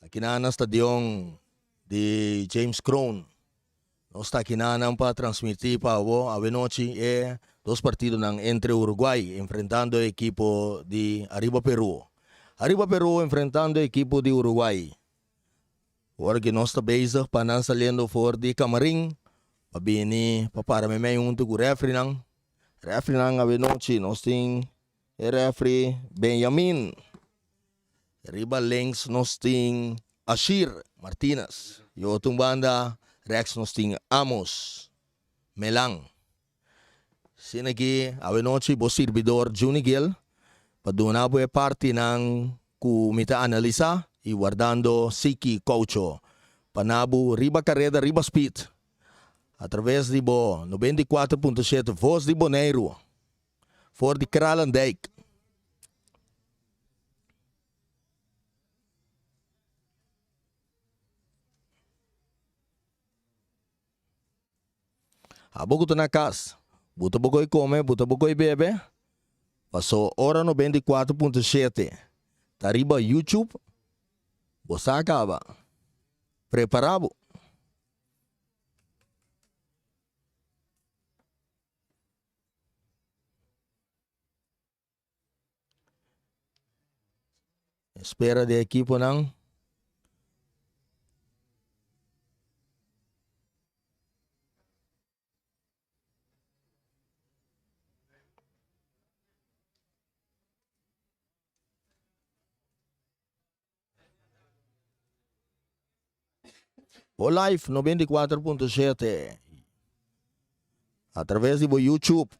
Aki nan na stadion di James Kroon. Nos ta aki nan pa transmiti pa bo awenochi e dos partidonan entre Uruguay enfrentando e ekipo di Ariba Peru. Ariba Peru enfrentando e ekipo di Uruguay. Ora ki nos ta bezig pa nan saliendo for di kamarin pa bini pa para meimei huntu ku refrinan. Refrinan awenochi nos tin e refri Benjamin. Riba links nos tin Ashir Martinez y otro un banda rechts nos tin Amos Melan. Asina ki awenochi bo sirbidor Juni Gil pa duna bo e partinan ku mi ta analisa y wardando Siki Koucho pa na bo riba kareda riba speed atraves di bo 94.7 Voz di Boneiru. For di Kralendijk. Abo ku ta na kas, bo ta bokoi kome, bo ta bokoi bebe, paso ora 94.7 ta riba YouTube, bo sa kaba. Prepara bo. Espera di ekiponan. Bo live 94.7 a traves di bo YouTube,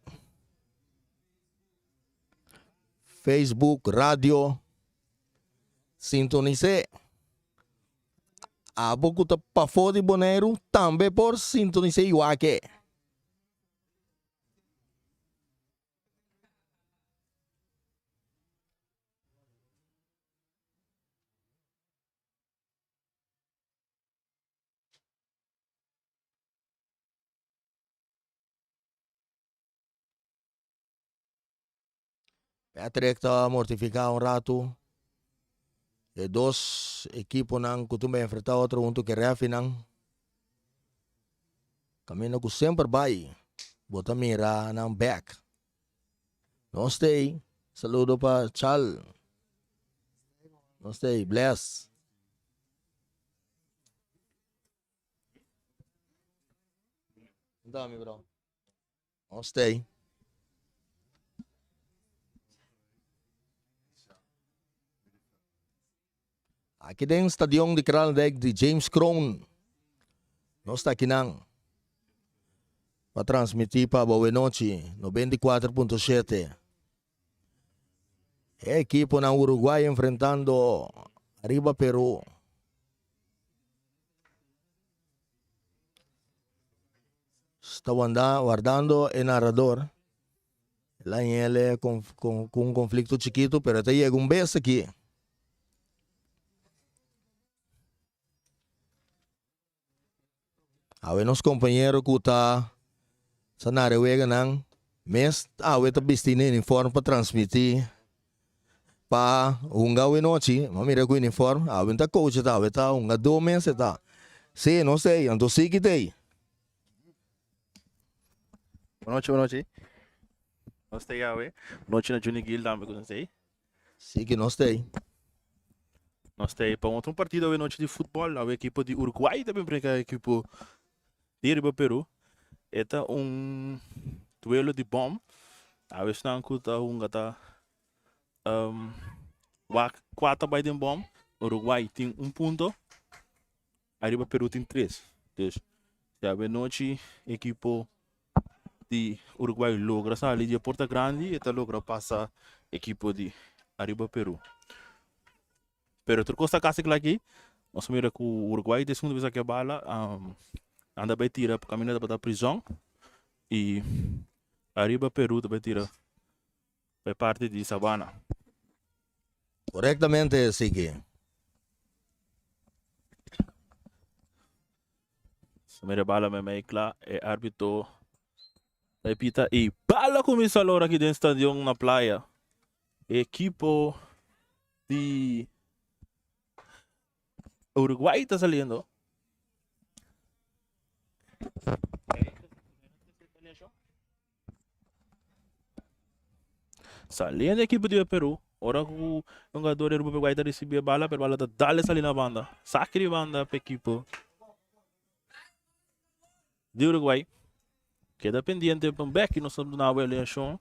Facebook, radio. Sintonis'é. Abo ku ta pafó di Boneiru tambe por sintonis'é i wak e. Patrick ta mortifiká un ratu. E dos ekiponan ku tumba enfrentá otro huntu ku e refinan. Kaminda ku semper bai bo ta mira nan bèk. Nos stay. Saludo pa Chal. Nos stay. Bless. Dami bro. Nos stay. Aki den stadion di Kralendijk di James Kroon. Nos ta akinan pa transmití pa bo awenochi 94.7. E ekiponan Uruguay enfrentando ariba Peru. Sta wardando e narrador. El a ñele con, con, con un conflicto chiquito, pero ta llega un bes aquí. Awe nos compañero cu ta sa nare weganan mes awe ta bisti na uniform pa transmiti pa hunga awe nochi. Ma mira cu uniform, awe ta coach ta, awe ta hungador mes e ta. Si, nos ta ey, anto si ki ta ey. Bonochi, bonochi. Nos ta awe. Bonochi na Juni Gil tambe ku nos ei. Sí ki nos ta ei. Nos ta ei pa un otro partido awe nochi di futbol. Awe ekipo di Uruguay ta bin brinka ekipo di riba Peru. E ta un duelo di bom. Awe esnan ku ta hunga ta um, wak kua ta bai den bom. Uruguay tin un punto. Ariba Peru tin tres. Dus si avenochi ekipo di Uruguay logra sali di e porta grandi e ta logra pasa ekipo di Ariba Peru. Pero tur kos ta kasi kla aki. Nos a mira ku Uruguay ta esun bisa ke bala um, anda bai tira kaminda tabata prizon i Ariba Peru ta bai tira pa e parti di Sabana. Korektamente Siki. Mira bala meimei kla e arbitro ta pita i bala kuminsá lora aki den stadion na Playa. Ekipo di. Uruguay ta saliendo. Saliendo equipo di Peru. Ora ku jugador di Uruguay ta recibi e bala, pero bala ta dale sali na banda. Saki di banda pa equipo di Uruguay. Keda pendiente pa un bek nos ta duna bo alineacion.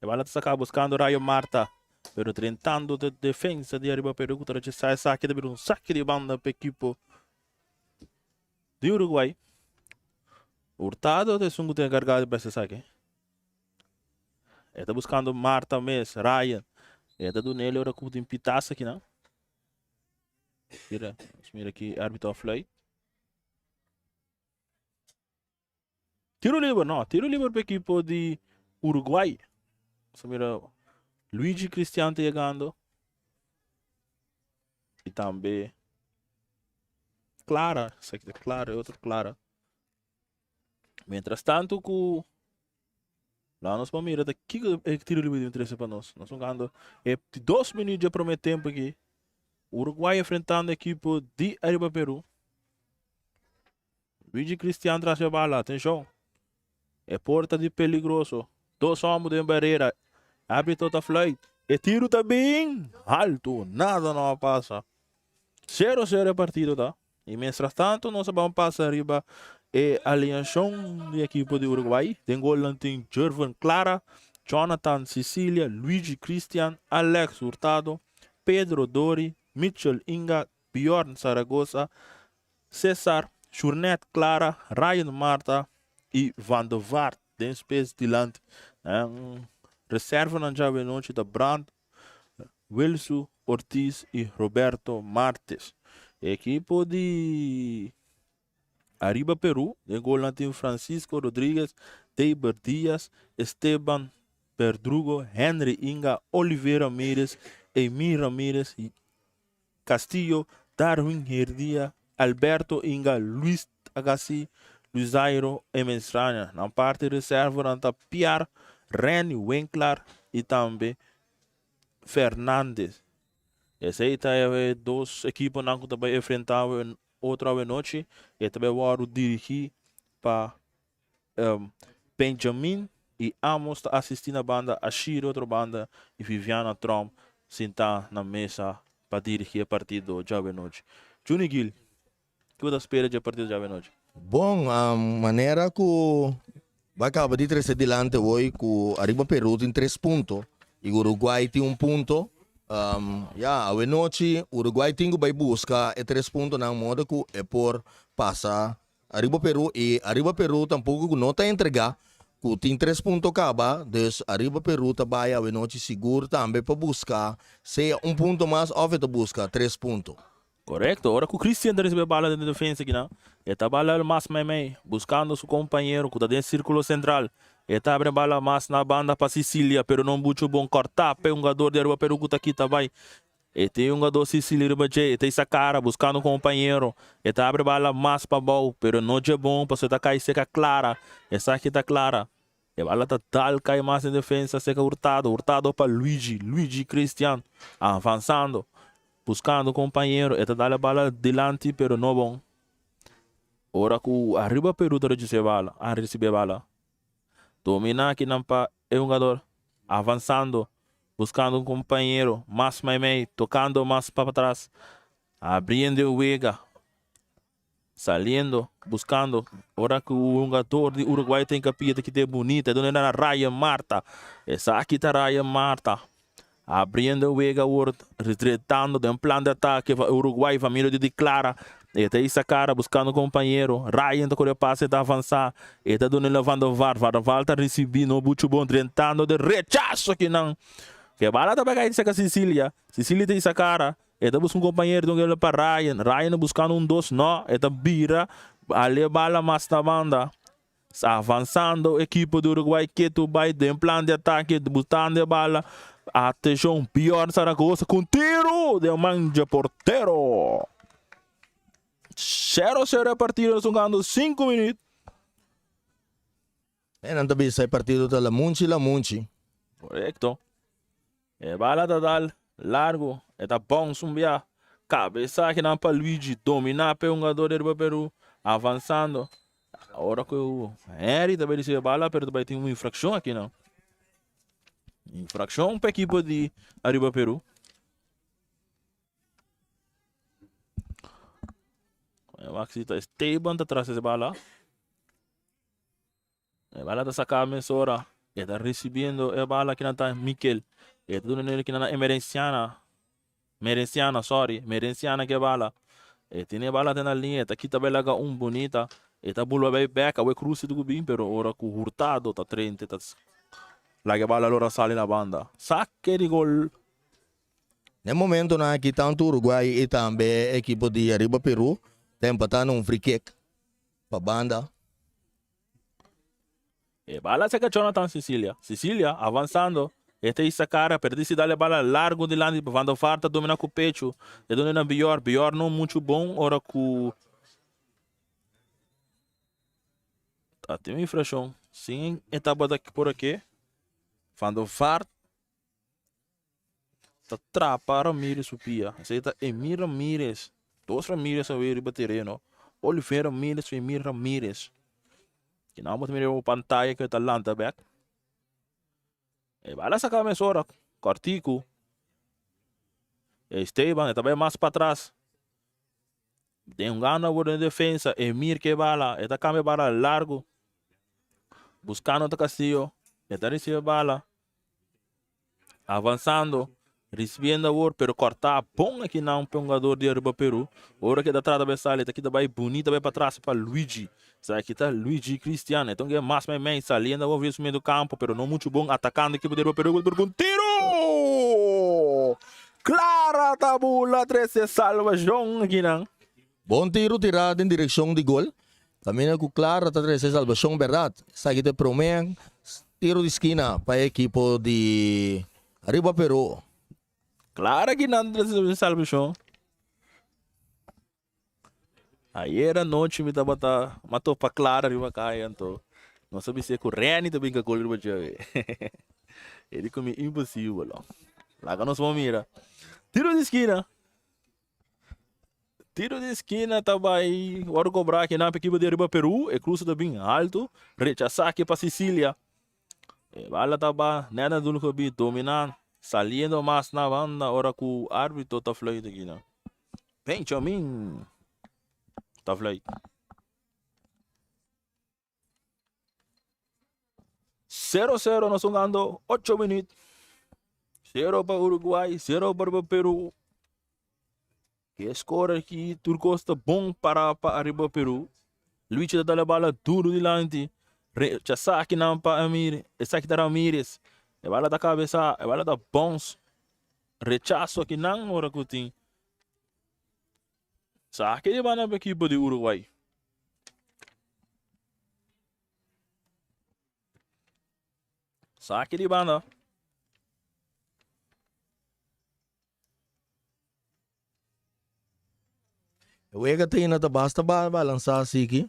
E bala ta saca buscando Rayo Marta. Pero drentando de defensa di Ariba Peru ku ta rechasa esaki ta bira un saki di banda pa equipo di Uruguay. Hurtado ta esun ku ta enkargá di bes esaki. E ta buskando Marta mes, Ryan. E ta duna el ora ku tin pitas akinan. Mira, nos mira aki arbitro a fluit. Tiro liber, no, tiro liber pa ekipo di Uruguay. Nos mira Luigi Cristian ta yegando. Y tambe Clara, esaki ta Clara, e otro Clara. Mientras tanto ku la nos por mira ta kiko e tiro liber di trese pa nos. Nos jugando e 2 minuut dje prome tempo aki. Uruguay enfrentando ekipo di Ariba Peru. Luigi Cristian tras e bala, atenshon. E porta di peligroso. Dos homber den barera. Arbitro ta fluit. E tiro ta bin halto. Nada no a pasa. 0-0 e partido ta. Y mientras tanto nos a ban pasa riba e alineacion di ekipo di Uruguay. Den gol nan tin Jervin Clara, Jonathan Cecilia, Luigi Cristian, Alex Hurtado, Pedro Dori, Mitchell Inga, Bjorn Zaragoza, Cesar, Jurnet Clara, Ryan Marta y Van de Vaart den spes dilanti. Nan reservanan djawe nochi ta Brandt, Wilsu Ortiz y Roberto Martes. Ekipo di Ariba Peru den golnan tin Francisco Rodriguez, Deiber Diaz, Esteban Berdrugo, Henry Inga, Oliver Ramirez, Emir Ramirez y Castillo, Darwin Herdia, Alberto Inga, Luis Agassi, Luizairo Emenstraña. Nan parti reservanan ta Piar, Renny Winklar y tambe Fernandez. Esey ta e dos ekiponan cu ta bay enfrenta otro awenochi. E ta bay wordo dirigi pa Benjamin y Amos ta asisti na banda, Ashir otro banda y Viviana Tromp sinta na mesa pa dirigi e partido djawe nochi. Juni Gil, ki bo ta spera dje partido djawe nochi? Bon, manera cu bo a caba di trece dilanti hoy cu ariba Peru tin tres punto y Uruguay tin un punto, ya, awe nochi Uruguay tin cu bay busca e tres puntonan modo cu e por pasa Ariba Peru y ariba Peru tampoco cu no ta entrega cu tin tres punto caba, dus ariba Peru ta bay awenochi sigur tambe pa busca sea un punto mas of e ta busca tres punto. Correcto, ora cu Christian ta ricibi e bala den e defensa akinan, e ta bala el mas meimei, buscando su compañero cu ta den circulo central. E ta abri e bala mas na banda pa Sicilia, pero no mucho bon corta p'e hungador di Ariba Peru cu ta kita bay. E tin un jugador Sicily riba dje, e ta isa cara buscando un compañero. E ta abri bala mas pabou, pero no dje bon pasobra e ta cay seca Clara. Esaki ta Clara. E bala ta dal cay mas den defensa seca Hurtado. Hurtado pa Luigi. Luigi Cristian avansando, buscando un compañero. E ta dal e bala dilanti, pero no bon. Ora cu ariba Peru ta rechisa e bala, a ricibi e bala. Domina akinan pa e hungador, avansando, buscando un compañero, mas meimei, tocando mas pa patras, abriendo e wega, saliendo, buscando. Ora cu un hungador di Uruguay ta hincapia ta kita e bunita, e duna na Ryan Marta. Esaki ta Ryan Marta. Abriendo e wega awor, retretando den plan di atake pa Uruguay, familia di Di Clara. E ta isa cara buscando compañero. Ryan ta core pase, ta avansa. E ta duna Van der Vaart. Van der Vaart ta ricibi, no bucho bon, drentando den rechazo akinan. Ke bala ta bay cay cerca Cecilia. Cecilia ta isa cara. E ta busca un compañero, dun kende pa Ryan. Ryan ta buscando un dos, no. E ta bira, ale bala mas na banda. Avansando ekipo di Uruguay ketu bai den plan di atake butando e bala. Atenshon Bjorn Zaragoza ku un tiru den man dje portero. Sero sero e partido nos hungando sinku minüt. E nan ta bisa e partido ta lamunchi lamunchi. Korekto. E bala ta dal largu e ta bounce un bia. Cabeza akinan pa Luigi, domina pa e hungador di riba Peru, avansando. Ora cu Henry ta bay ricibi e bala, pero ta bay tin un infraccion akinan. Infraccion pa ekipo di Ariba Peru. Wak si ta Esteban ta tras e bala. E bala ta saca mesora. E ta recibiendo e bala kinan ta Mikel. E ta duna kinan na Emerenciana. Merenciana, sorry. Merenciana ke bala. E tene e bala te na linea. E ta kita bay laga un bunita. E ta bulba bay bek. Awe cruce tucu bin pero ora cu Hurtado ta trente ta laga e bala lora sali na banda. Saque di gol. Na e momentonan aki tantu Uruguay i tambe e ekipo di Ariba Peru ta empatá na un free kick pa banda. E bala seka Jonathan Cecilia. Cecilia avansando. E ta hisa kara pero disi dal e bala largo dilanti pa Van der Vaart ta domina ku pechu. E duna na Bior. Bior no muchu bon ora ku ta tin un infrashon. Sin e tabata por ake. Van der Vaart ta trapa Ramirez su pia. Esei ta Emir Ramirez. Dos Ramirez awe riba tereno. Oliver Ramirez ku Emir Ramirez. I nan bo ta mira riba pantaya ku e ta lanta bek. E bala saka mesora. Kòrtiku. Esteban e ta bai mas patras. Den hungando awor den defensa. Emir ke bala. E ta kambia bala largu. Buskando ta Castillo. E ta risibi bala. Avansando, ricibiendo awor, pero corta bon aki na un hungador di Aruba Peru. Ora ke ta trata bay sali, ta kita bay bunita bay patras pa Luigi. Sa aki ta Luigi Cristian. E ta mas mei mei saliendo awor via su medio campo, pero no mucho bon atacando ekipo di Aruba Peru. Pero con tiro! Clara ta bula trece salvacion aki nan. Bon tiro tirá den direkshon di gol. Kaminda ku Clara ta trese salbashon bèrdat. Esaki ta e promé tiro di skina pa e ekipo di Ariba Peru. Clara kinan ta trese salbashon. Ayer anochi mi tabata m'a topa Clara riba kaya anto nos a bis'é ku Renny ta bin ka gol riba dje. E di ku mi imposibel. Laga nos bon mira. Tiro di skina. Tiro di eskina ta bai wòrdu kobrá akinan pa ekipo di Ariba Peru. E krusa ta bin altu. Rechasá aki pa Sicilia. E bala ta ba nèt na dunu ku bin dominá saliendo mas na banda ora ku árbitro ta fluit akinan. Benjamin ta fluit. Sero sero nos hungando ocho minuut. Sero pa Uruguay, sero pa Peru. Ke score aki tur kos ta bon para pa ariba Peru. Luigi ta dal e bala duro dilanti. Rechasa akinan pa Amir, esaki ta Ramirez. E bala ta kabesa, e bala ta bounce. Rechaso akinan ora ku tin. Saki di banda pa ekipo di Uruguay. Saki di banda. E wega ta ina ta basta balansá asiki.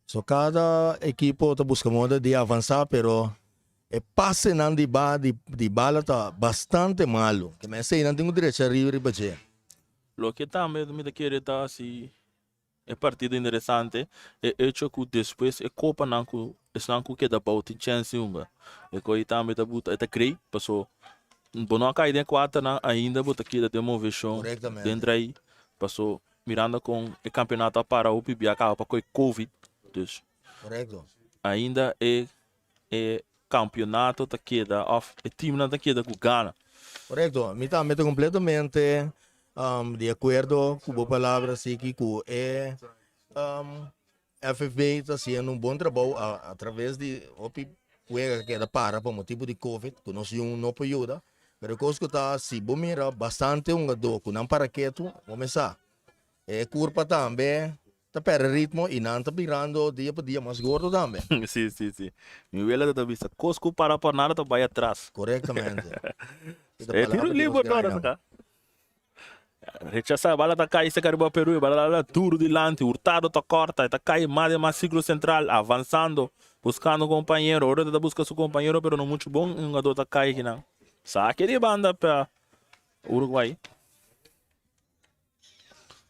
So kada ekipo ta buska moda di avansá pero e pasenan di ba di di bala ta bastante malu. Ke men esei nan tin ku drecha riba riba dje. Loke tambe mi ta kere ta si E partido interesante e echo ku despues e kopanan ku esnan ku keda bou tin chèns di hunga. E koi tambe ta buta e ta krei paso bo no a kai den e kuarternan ainda bo ta keda den moveshon den drei paso mirando kon e kampeonato a para hopi bia kaba pa koi covid dus ainda e e kampeonato ta keda òf e timnan ta keda ku gana. Korekto, mi tambe ta kompletamente di akuerdo ku bo palabra Siki ku e FFB ta hasiendo un bon trabou a traves di hopi wega ku keda para pa motibu di covid ku nos yun no por yuda, pero e kos ku ta si bo mira bastante hungadó ku nan para ketu bo mesa e kurpa tambe Ta perde ritmo y nan ta birando dia pa dia mas gordo tambe. Sí, sí, sí. Mi wela ta bisa, cos cu para pa nada ta bay atras. Correctamente. E tiro liber tora saca. Rechasa, bala ta cay saca riba Peru, bala la duro dilanti, Hurtado ta corta, ta cay mas den mas ciclo central, avanzando, buscando compañero, ora ta busca su compañero pero no mucho bon, un jugador ta cay kinan. Saque di banda pa Uruguay.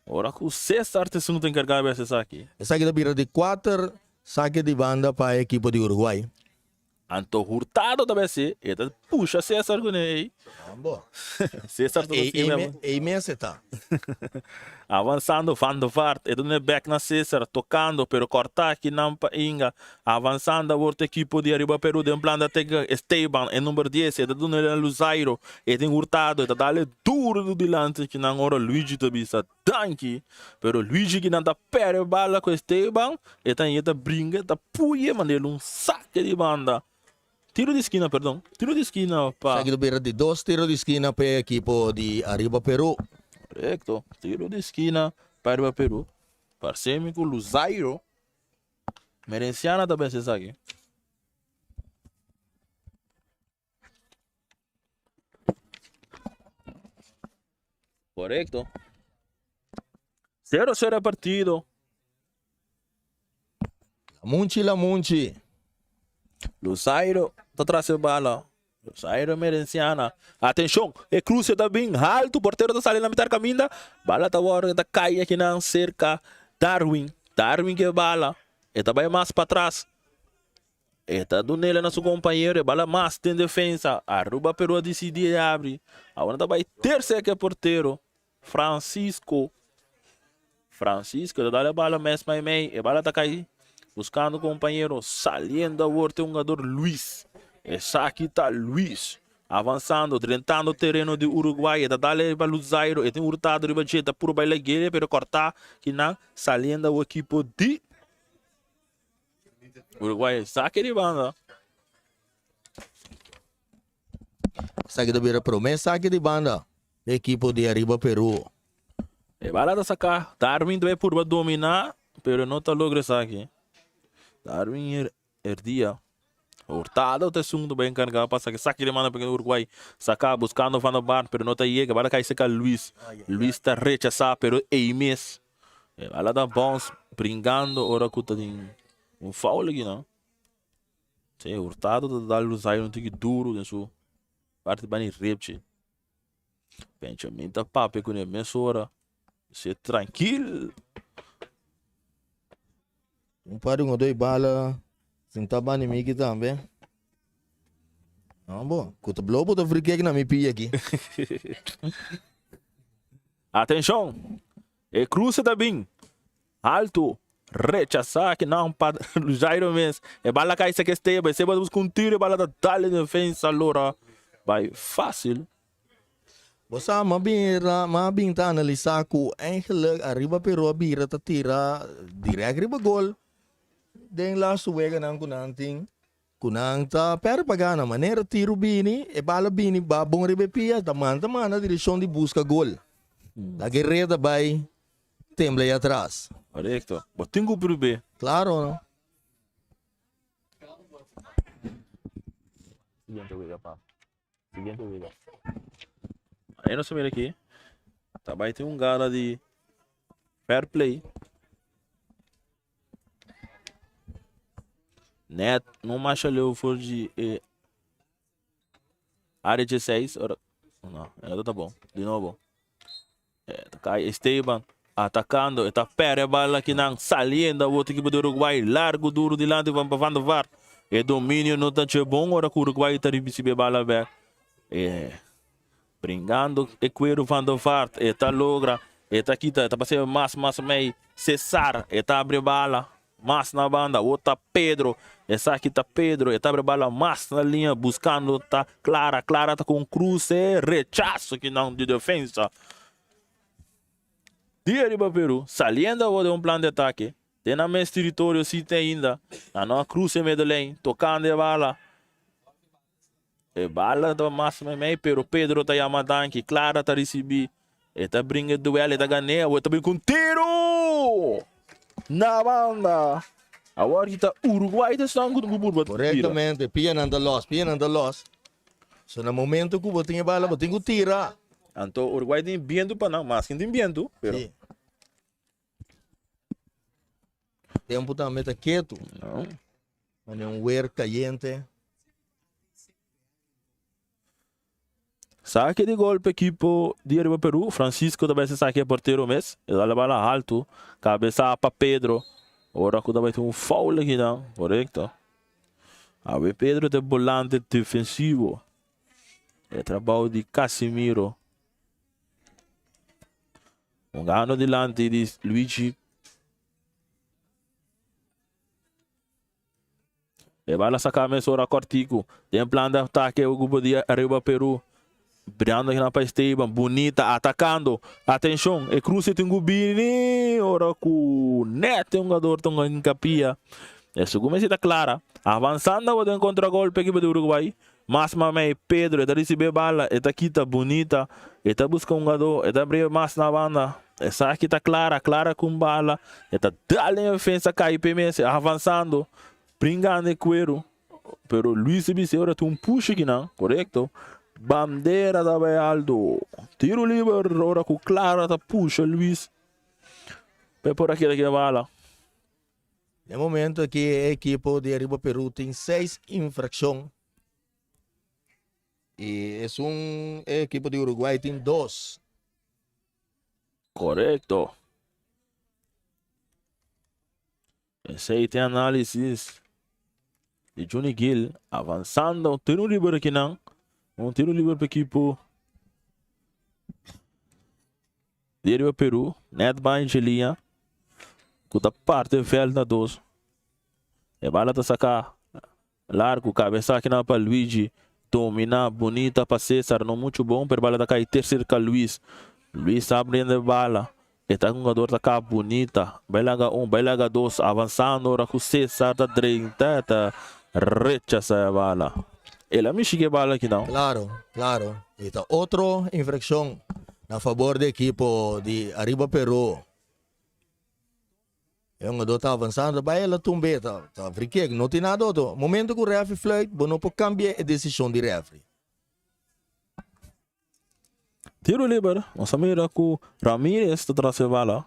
Ora ku Cesar ta esun ku ta enkargá di hasi esaki. Esaki ta bira di kuater sake di banda pa e ekipo di Uruguay. Anto Hurtado ta bai hasi, e ta pusha Cesar kuné ei. Ambo. Cesar ta Ei, ei mes e ta. Avansando Van der Vaart, e ta duna e bek na Cesar, tokando pero kòrtá akinan pa Inga. Avansando awor ta ekipo di Ariba Peru den plan di atake Esteban, e number dies, e ta duna na Luzairo, e tin Hurtado, e ta dale duro du dilanti kinan ora Luigi ta bisa danki, pero Luigi kinan ta perde bala ku Esteban, e ta ta bringa, e ta puye manera un sake di banda. Tiro di skina, perdon, tiro di skina pa. Esaki ta bira di dos tiro di skina pa e ekipo di Ariba Peru. Korekto, tiro di skina pa Ariba Peru. Parse mi ku Luzairo Merenciana ta pensa esaki. Correcto. 0-0 partido. La Munchi, la Munchi. Lusairo ta tras e bala. Lusairo Merenciana. Atención, e cruce ta bin alto, portero ta sali na mitad caminda. Bala ta worde ta cai akinan cerca Darwin. Darwin ke bala. E ta bai mas patras. E ta dunele na su compañero, e bala mas den defensa. Aruba Peru a dicidi e abri. Awor ta bai tercer ke portero. Francisco. Francisco ta dal e bala mes mei mei. E bala ta kai buscando compañero. Saliendo awor te hungador Luis. Esaki ta Luis. Avanzando, drentando tereno di Uruguay. E ta dal e pa Luzairo. E tin Hurtado riba dje. Ta puro bai lagu'e pero corta kinan. Saliendo awor equipo di Uruguay. Saki di banda. Esaki ta bira prome saki di banda di ekipo di Ariba Peru. E bala ta saka. Darwin ta bay purba domina, pero no ta logra esaki. Darwin Herdia. Hurtado ta esun ta bay encarga pa saki. Saki di manda pa Uruguay. Saka buscando Van der Vaart, pero no ta yega. Bala kai seka Luis. Luis ta rechasa, pero ey mes. E bala ta bounce, bringando ora cu ta tin un foul aki no. Sí, Hurtado ta dal Luzairo un tiki duro den su parti bani repchi. Benjamin ta papia ku ne mesora. Se trankil. Un par di un doi bala sinta bani miki tambe. No bo, ku ta blow bo ta free kick na mi pia aki. Atenshon! E cruce ta bin. Alto. Rechasa ki nan pa Jairo mes. E bala kai seke Esteban. Esteban ta busca un tiro e bala ta dal den defensa lora bai facil. Bo sa m'a bira m'a bin ta analisa ku eigenlijk ariba Peru a bira ta tira direct riba gol den lastu weganan ku nan tin ku nan ta perde pa gana manera tiro bini e bala bini ba bon riba e pia ta manda manda direkshon di buska gol ta guerrero ta bai tembla ei atras. Korekto. Bo tin ku prub'é. Klaro no. Siguiente wega pa. Siguiente wega. Ahí nos mira aquí. Ta bai tin un gala di fair play. Net no masha leu for di e área 16. Ora, no, e ta bom. Di nobo. Ta kai Esteban atacando, e ta perde bala kinan, saliendo awor ekipo di Uruguay, largo duro dilanti van pa Van der Vaart. E dominio no ta dje bon ora ku Uruguay ta ricibi e bala bek. E bringando e cuero Van der Vaart, e ta logra, e ta kita, e ta pasa mas mas mei Cesar, e ta abri bala. Mas na banda, awor ta Pedro. Esaki ta Pedro, e ta abri bala mas na liña buscando ta Clara. Clara ta cu un cruce, rechazo kinan di defensa di ariba Peru. Saliendo awor den un plan di atake. Den nan mes territorio si te ainda. Nan no a cruce Medellin, tocando e bala. E bala ta mas meimei, pero Pedro ta yama danki. Clara ta ricibi. E ta bringa e duel, e ta gan'é. Awor e ta bin cu un tiro! Na banda! Awor ki ta Uruguay ta esnan cu cu burba tira. Correctamente, pianan ta los, pianan ta los. So na momento cu bo tin e bala, bo tin cu tira. Anto Uruguay tin bientu pa nan, mas kin tin bientu, pero. Sí. Tempo tambe ta ketu. No. Mane un weer cayente. Sake di gol pa ekipo di Ariba Peru. Francisco ta bai hasi sake e portero mes. E ta dal e bala haltu. Kabesa pa Pedro. Ora ku ta bai tin un foul akinan. Korekto. Awe Pedro ta e bolante defensivo. E trabou di Casimiro. Hungando dilanti di Luigi. E bala saca mesora cortico. Den plan de ataque e grupo di Ariba Peru. Briando akinan pa Esteban. Bunita atacando. Atencion, e cruce tin cu bini. Ora cu net e hungador ta hunga hincapia. E su cuminsa ta clara. Avanzando awor den contragolpe ekipo di Uruguay. Mas mamey Pedro e ta ricibi e bala. E ta kita bunita. E ta busca hungador. E ta bria mas na banda. Esaki ta Clara, Clara cu un bala, e ta dal den defensa cay p'e mes, avansando, bringando e cuero, pero Luis ta bisa ora tin un push akinan, corecto, bandera ta bay alto, tiro liber ora cu Clara ta pusha Luis p'e por a keda cu e bala. Den momento aki e ekipo di Ariba Peru tin seis infraccion y esun e ekipo di Uruguay tin dos. Korekto. Esei ta e análisis di Juni Gil avansando. Un tiro liber akinan. Un tiro liber pa ekipo di riba Peru. Net bai Angelia ku ta parti e vèlt na dos. E bala ta saka Largu, kabesa akinan pa Luigi, domina bunita pa Cesar, no muchu bon, pero bala ta kai ter serka Luis. Luis ta abriendo e bala, e ta hungador ta kap bunita, bai laga un, bai laga dos, avansando ora ku Cesar ta drenta e ta rechasa e bala. El a mishi ku e bala akinan. Claro, claro. E ta otro infraccion na fabor di ekipo di Ariba Peru. E hungador ta avansando bai el a tumbe ta ta free kick no tin nada otro momento cu refri fluit bo no por cambia e decision di refri. Tiro liber, nos a mira cu Ramirez ta tras e bala.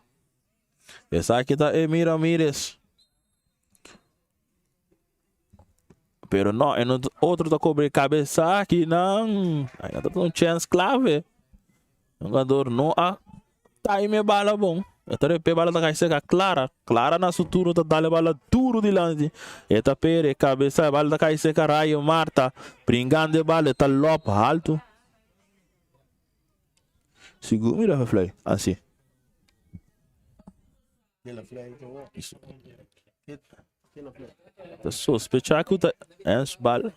Esaki ta Emi Ramirez. Pero no, e no otro ta cobre cabeza aki nan. Ay, ta un chance clave. Jugador no a time e bala bon. E ta repe bala ta kai seca Clara. Clara na su turno ta dale bala duro dilanti. E ta pere cabeza e bala ta kai seca Rayo Marta. Bringando e bala e ta lop alto. Sigur mira fly. Así. Ta sospecha ku ta ens bal.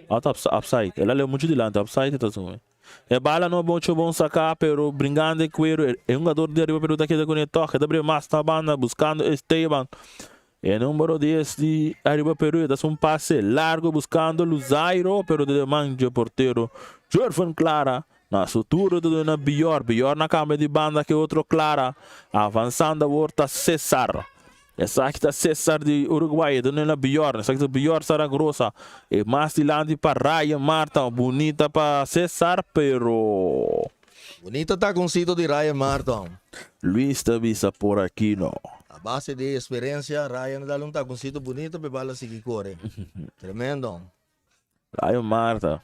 Out upside. El a leu mucho dilanti. Upside ta sumi. E bala no mucho bon saca, pero bringando e cuero. E hungador di ariba pero ta keda con e toque. E ta bringa mas na banda buscando Esteban. E numero 10 di ariba Peru. Ta haci un pase largo buscando Luzairo, pero de man dje portero Jervin Clara. Na su turno ta duna Bior. Bior na cambia di banda ke otro Clara. Avansando awor ta Cesar. Esaki ta Cesar di Uruguay. E ta duna na Bior. Esaki ta Bior Zaragroza. E mas dilanti pa Ryan Marta. Bunita pa Cesar pero. Bunita taconcito di Ryan Marta. Luis ta bisa por aki no. A base di experiencia Ryan a dal un taconcito bunita pa e bala sigui core. Tremendo. Ryan Marta.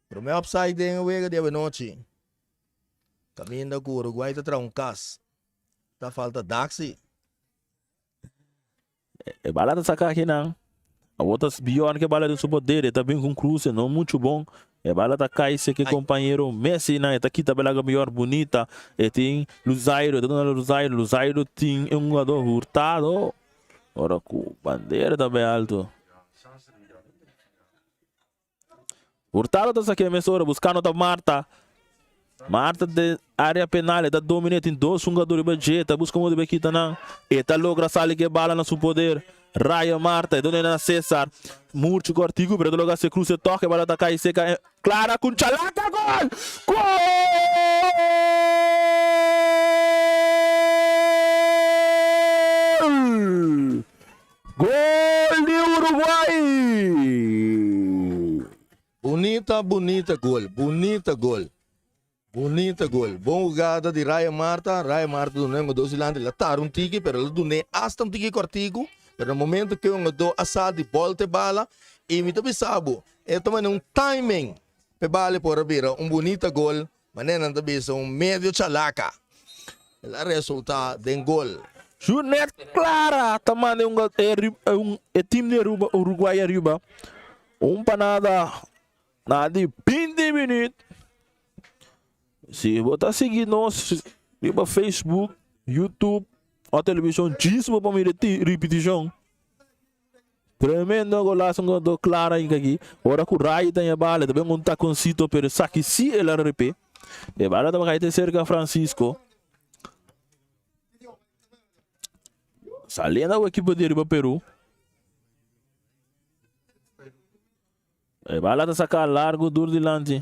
Prome offside den e wega di awenochi. Caminda cu Uruguay ta traha un cas. Ta falta Daxi. E bala ta saca aki nan. Awor ta Bjorn ke bala den su poder. E ta bin cu un cruce no mucho bon. E bala ta cay seke compañero Messi nan. E ta kita bala Bjorn bunita. E tin Luzairo. E ta duna Luzairo. Luzairo tin e hungador Hurtado. Ora cu bandera ta bay alto. Hurtado ta saké mesora buscando ta Marta. Marta den area penal e ta domina e tin dos hungador riba dje e ta busca modo pa kita nan. E ta logra sali ku e bala na su poder. Raya Marta e duna na Cesar. Murcho ku Artigo pero e ta logra hasi cruce tòg e bala ta kai seka Clara ku Chalaca gol! Gol! Gol di Uruguay! Bunita bunita gol bunita gol bunita gol bon hugada di Ryan Marta Ryan Marta duna un dos dilanti el a tara un tiki pero el a dun'é asta un tiki kortiku pero na momento ke un hungadó a sa di bolta e bala i mi ta bisa bo e ta manda un timing. P'e bale por a bira un bunita gol, manera nan ta bisa un medio chalaka. El a resulta den gol. Junet Clara ta manda e team di Uruguay ariba un pa nada na di binti minuut. Si bo ta sigui nos riba Facebook, YouTube o television djis bo por mira e ripitishon. Tremendo golazo un do Clara inca aki. Ora cu Rai ta e bala, ta ben un taconcito, pero esaki si el a repe. E bala ta cay te cerca Francisco. Saliendo cu equipo di riba Peru. E bala ta saca largo dur dilanti.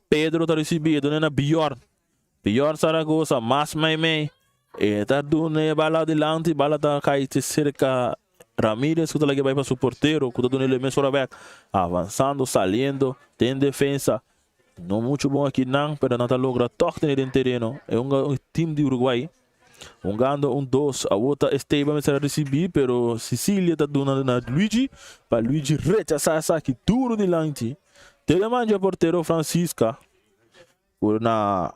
Pedro ta ricibi e duna na Bjorn. Bjorn Zaragoza mas meimei. E ta duna e bala dilanti, bala ta kai te cerca Ramirez cu ta laga bai pa su portero cu ta duna el mesora bek. Avanzando, saliendo den defensa. No mucho bon aki nan, pero nan ta logra toch tene den tereno. E un team di Uruguay. Hungando un dos. Awor ta Esteban mester a ricibi, pero Sicilia ta duna na Luigi, pa Luigi rechasa esaki duro dilanti. Teleman dje portero Francisca, cu na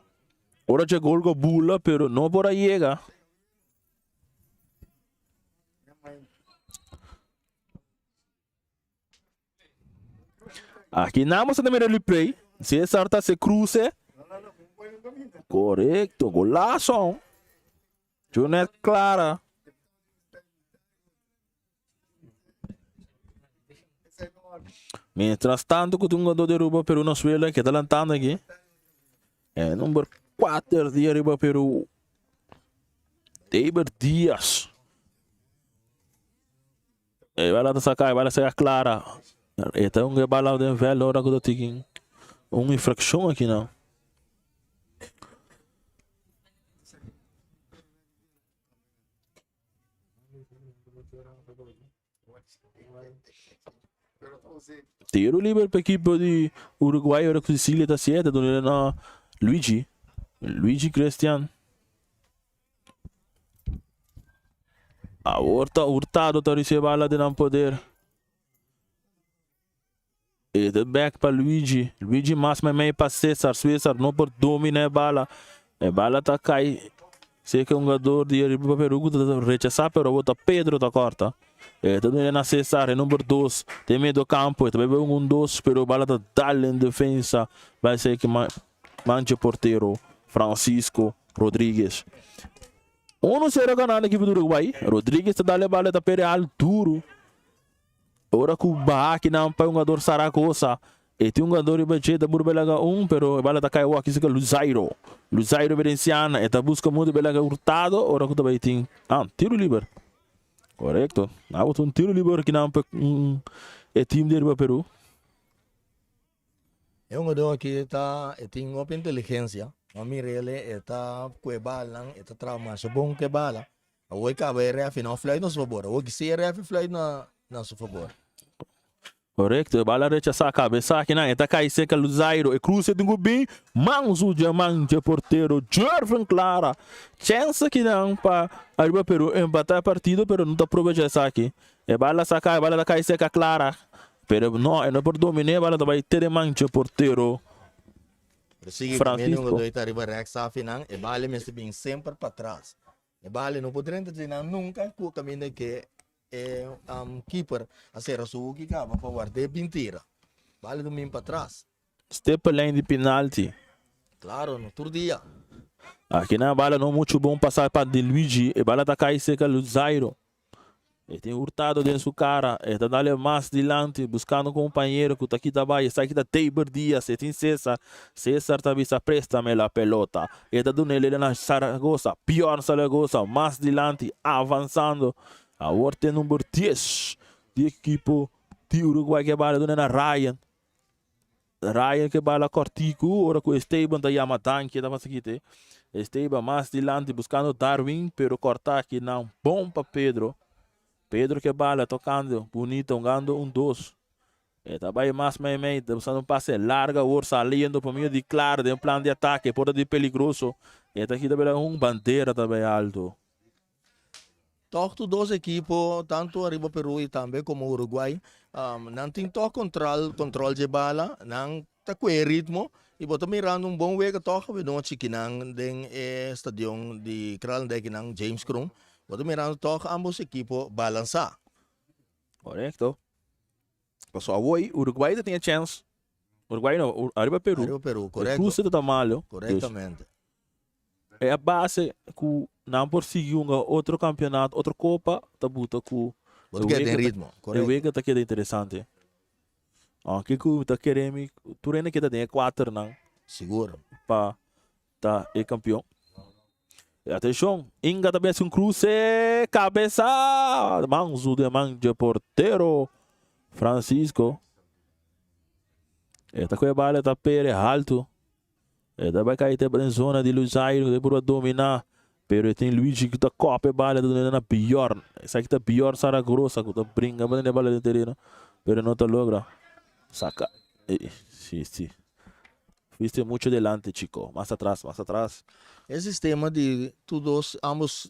ora dje gol go bula, pero no por a yega. Aki namos ta mira replay. Cesar ta se cruce. Correcto, golazo. Junet Clara. Mientras tanto ku tin un jugador di Aruba Peru na suela ke ta lantando aki. E number 4 di Aruba Peru. David Diaz. E bala ta saca, e bala saca clara. E ta un bala den veld ora cu ta tin un infraccion aki nan. Tiro liber pa equipo di Uruguay ora cu Sicilia ta siete duna na Luigi. Luigi Christian. Awor ta Hurtado ta ricibi bala den nan poder. E ta back pa Luigi. Luigi mas meimei pa Cesar. Cesar no por domina e bala. E bala ta cay. Sé que un jugador di riba pa Peru ta rechasa pero awor ta Pedro ta corta. E ta duna na Cesar e number dos den medio campo. E ta bay un dos pero bala ta dal den defensa. Bay ser que Manche portero Francisco Rodriguez. Uno sero ganando equipo di Uruguay. Rodriguez ta dale bala ta pere al duro. Ora cu baha akinan pa e hungador Zaragoza. E tin hungador riba dje ta burba laga un pero e bala ta cay awor aki cerca Luzairo. Luzairo Venenciana e ta busca mundo be laga Hurtado ora cu ta bay tin ah tiro liber. Correcto. Abo ta un tiro liber akinan pa e team di riba Peru. E hungador aki ta e tin hopi inteligencia. Bo mira ele e ta cu e balnan e ta traha masha bon cu e bala. Awor e caba e refi no fluit na su fabor. Awor si e refi fluit na na su fabor. Correcto, e bala rechasa cabeza akinan e ta cay cerca Luzairo, e cruce tin cu bin mansu dje man dje portero Jervin Clara. Chance akinan pa Aruba Peru empata e partido pero no ta aprovecha esaki. E bala saca, e bala ta cay cerca Clara. Pero no, e no por dominé, bala ta bai te den man dje portero Pero sigui también Francisco. un ta riba rechts afinan, e bale mester bin semper pa tras. E bale no por drenta dje nunca ku kaminda ke e keeper a sera su hoek i kaba pa ward'é bin tira. Bale ta bin pa tras. Step pa lijn di penalti. Claro, no tur dia. Aki nan bala no mucho bon pasa pa di Luigi, e bala ta kai serka Luzairo. E tin Hurtado den su cara, e ta dale mas dilanti buscando un compañero cu ta kita bay, esaki ta Teiber Diaz, e tin Cesar, Cesar ta bisa prestame la pelota, e ta duna el na Zaragoza, Bjorn Zaragoza mas dilanti avanzando, awor t'e number dies di ekipo di Uruguay ke bala duna na Ryan, Ryan ke bala kortiku ora ku Esteban ta yama danki e ta fasi kite. Esteban mas dilanti buskando Darwin pero korta akinan bon pa Pedro. Pedro ke bala tokando bunito hungando un dos. E ta bai mas meimei ta buskando un pase largo awor saliendo pa medio di Clara den plan di atake por ta di peligroso. E ta kita bira un bandera ta bai alto. Tòg tur dos ekipo, tantu Ariba Peru i tambe komo Uruguay, Nan tin tòg kontrol, kontrol dje bala, nan ta kue e ritmo i bo ta mirando un bon wega tòg awenochi kinan den e stadion di Kralendijk kinan James Kroon. Bo ta mirando tòg ambos ekipo balansá. Korekto. Paso awor Uruguay ta tin e chèns. Uruguay no, ariba Peru. Ariba Peru, korekto. E cruce ta ta malo. Korektamente. E a base ku nan por sigui hunga otro kampionato, otro kopa, ta buta ku Bo ta keda den ritmo, korekto. E wega ta keda interesante. Aunke ku mi ta kere mi tur hende keda den e kuaternan. Sigur. Pa ta e kampion. Atenshon, Inga ta besi un kruse, kabesa! Mansu den man dje portero Francisco. E ta kohe bala, e ta pere haltu. E ta bai kai te den zona di Luzairo, ta purba domina, pero e tin Luigi ku ta kòp e bala, ta duna na Bjorn. Esaki ta Bjorn Saragrosa ku ta bringa pa tene e bala den tereno, pero no ta logra saka. Si, si. Fuiste mucho delante chico, mas atras, mas atras. E sistema di tur dos ambos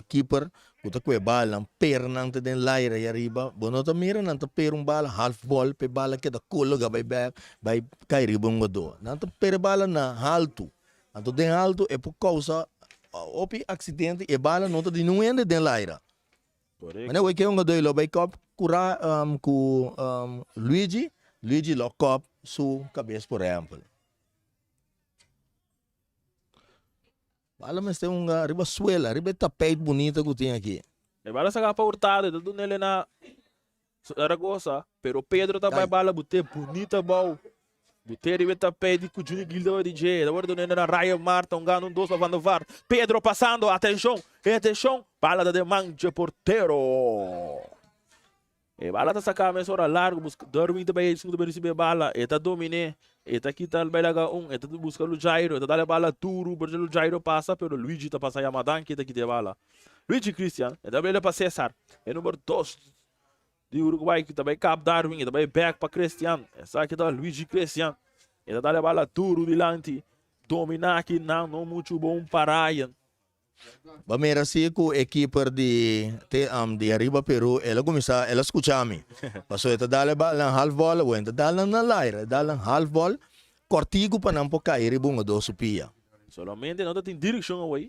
keeper ku ta kue balnan per nan ta den laira ei ariba, bo no ta mira nan ta per un bala half ball pa e bala keda kologa bai bek bai kai riba un hungador. Nan ta per e bala na haltu, anto den haltu e por kousa hopi aksidente i e bala no ta di niun hende den laira. Manera wei ke hungador lo bai kòp kura ku Luigi, Luigi lo kòp su kabes por ehèmpel. Bala mester hunga riba suela, riba e tapijt bunita ku tin aki. E bala saka pa Hurtado, e ta dun'el na Zaragoza, pero Pedro ta bai bala bute bunita bou. Bute riba e tapijt di ku Juni Gil tabata di dje. E ta wòrdu dun'el na Ryan Marta, un gana un dos pa Van der Vaart. Pedro pasando, atenshon, atenshon, bala ta den man dje portero. E bala ta saká mesora largu, buska Derwin ta bai esun ta bai risibí e bala, e ta dominé, e ta kita bai laga un, e ta buska Lujairo, e ta dal e bala duru, pero Lujairo pasa, pero Luigi ta pasa yama danki e ta kita e bala. Luigi Christian, e ta bai pa Cesar, e number dos di Uruguay ku ta bai kap Darwin, e ta bai bek pa Christian, esaki ta Luigi Christian, e ta dal e bala duru dilanti, dominá aki nan no muchu bon pa Ryan. Ba mira si ku e keeper di te di ariba Peru el a kuminsá el a skucha mi. Pasobra e ta dal e bal nan half bòl awor e ta dal nan na laira e dal nan half bòl kòrtiku pa nan por kai riba un odo su pia. Solamente no ta tin direkshon awor.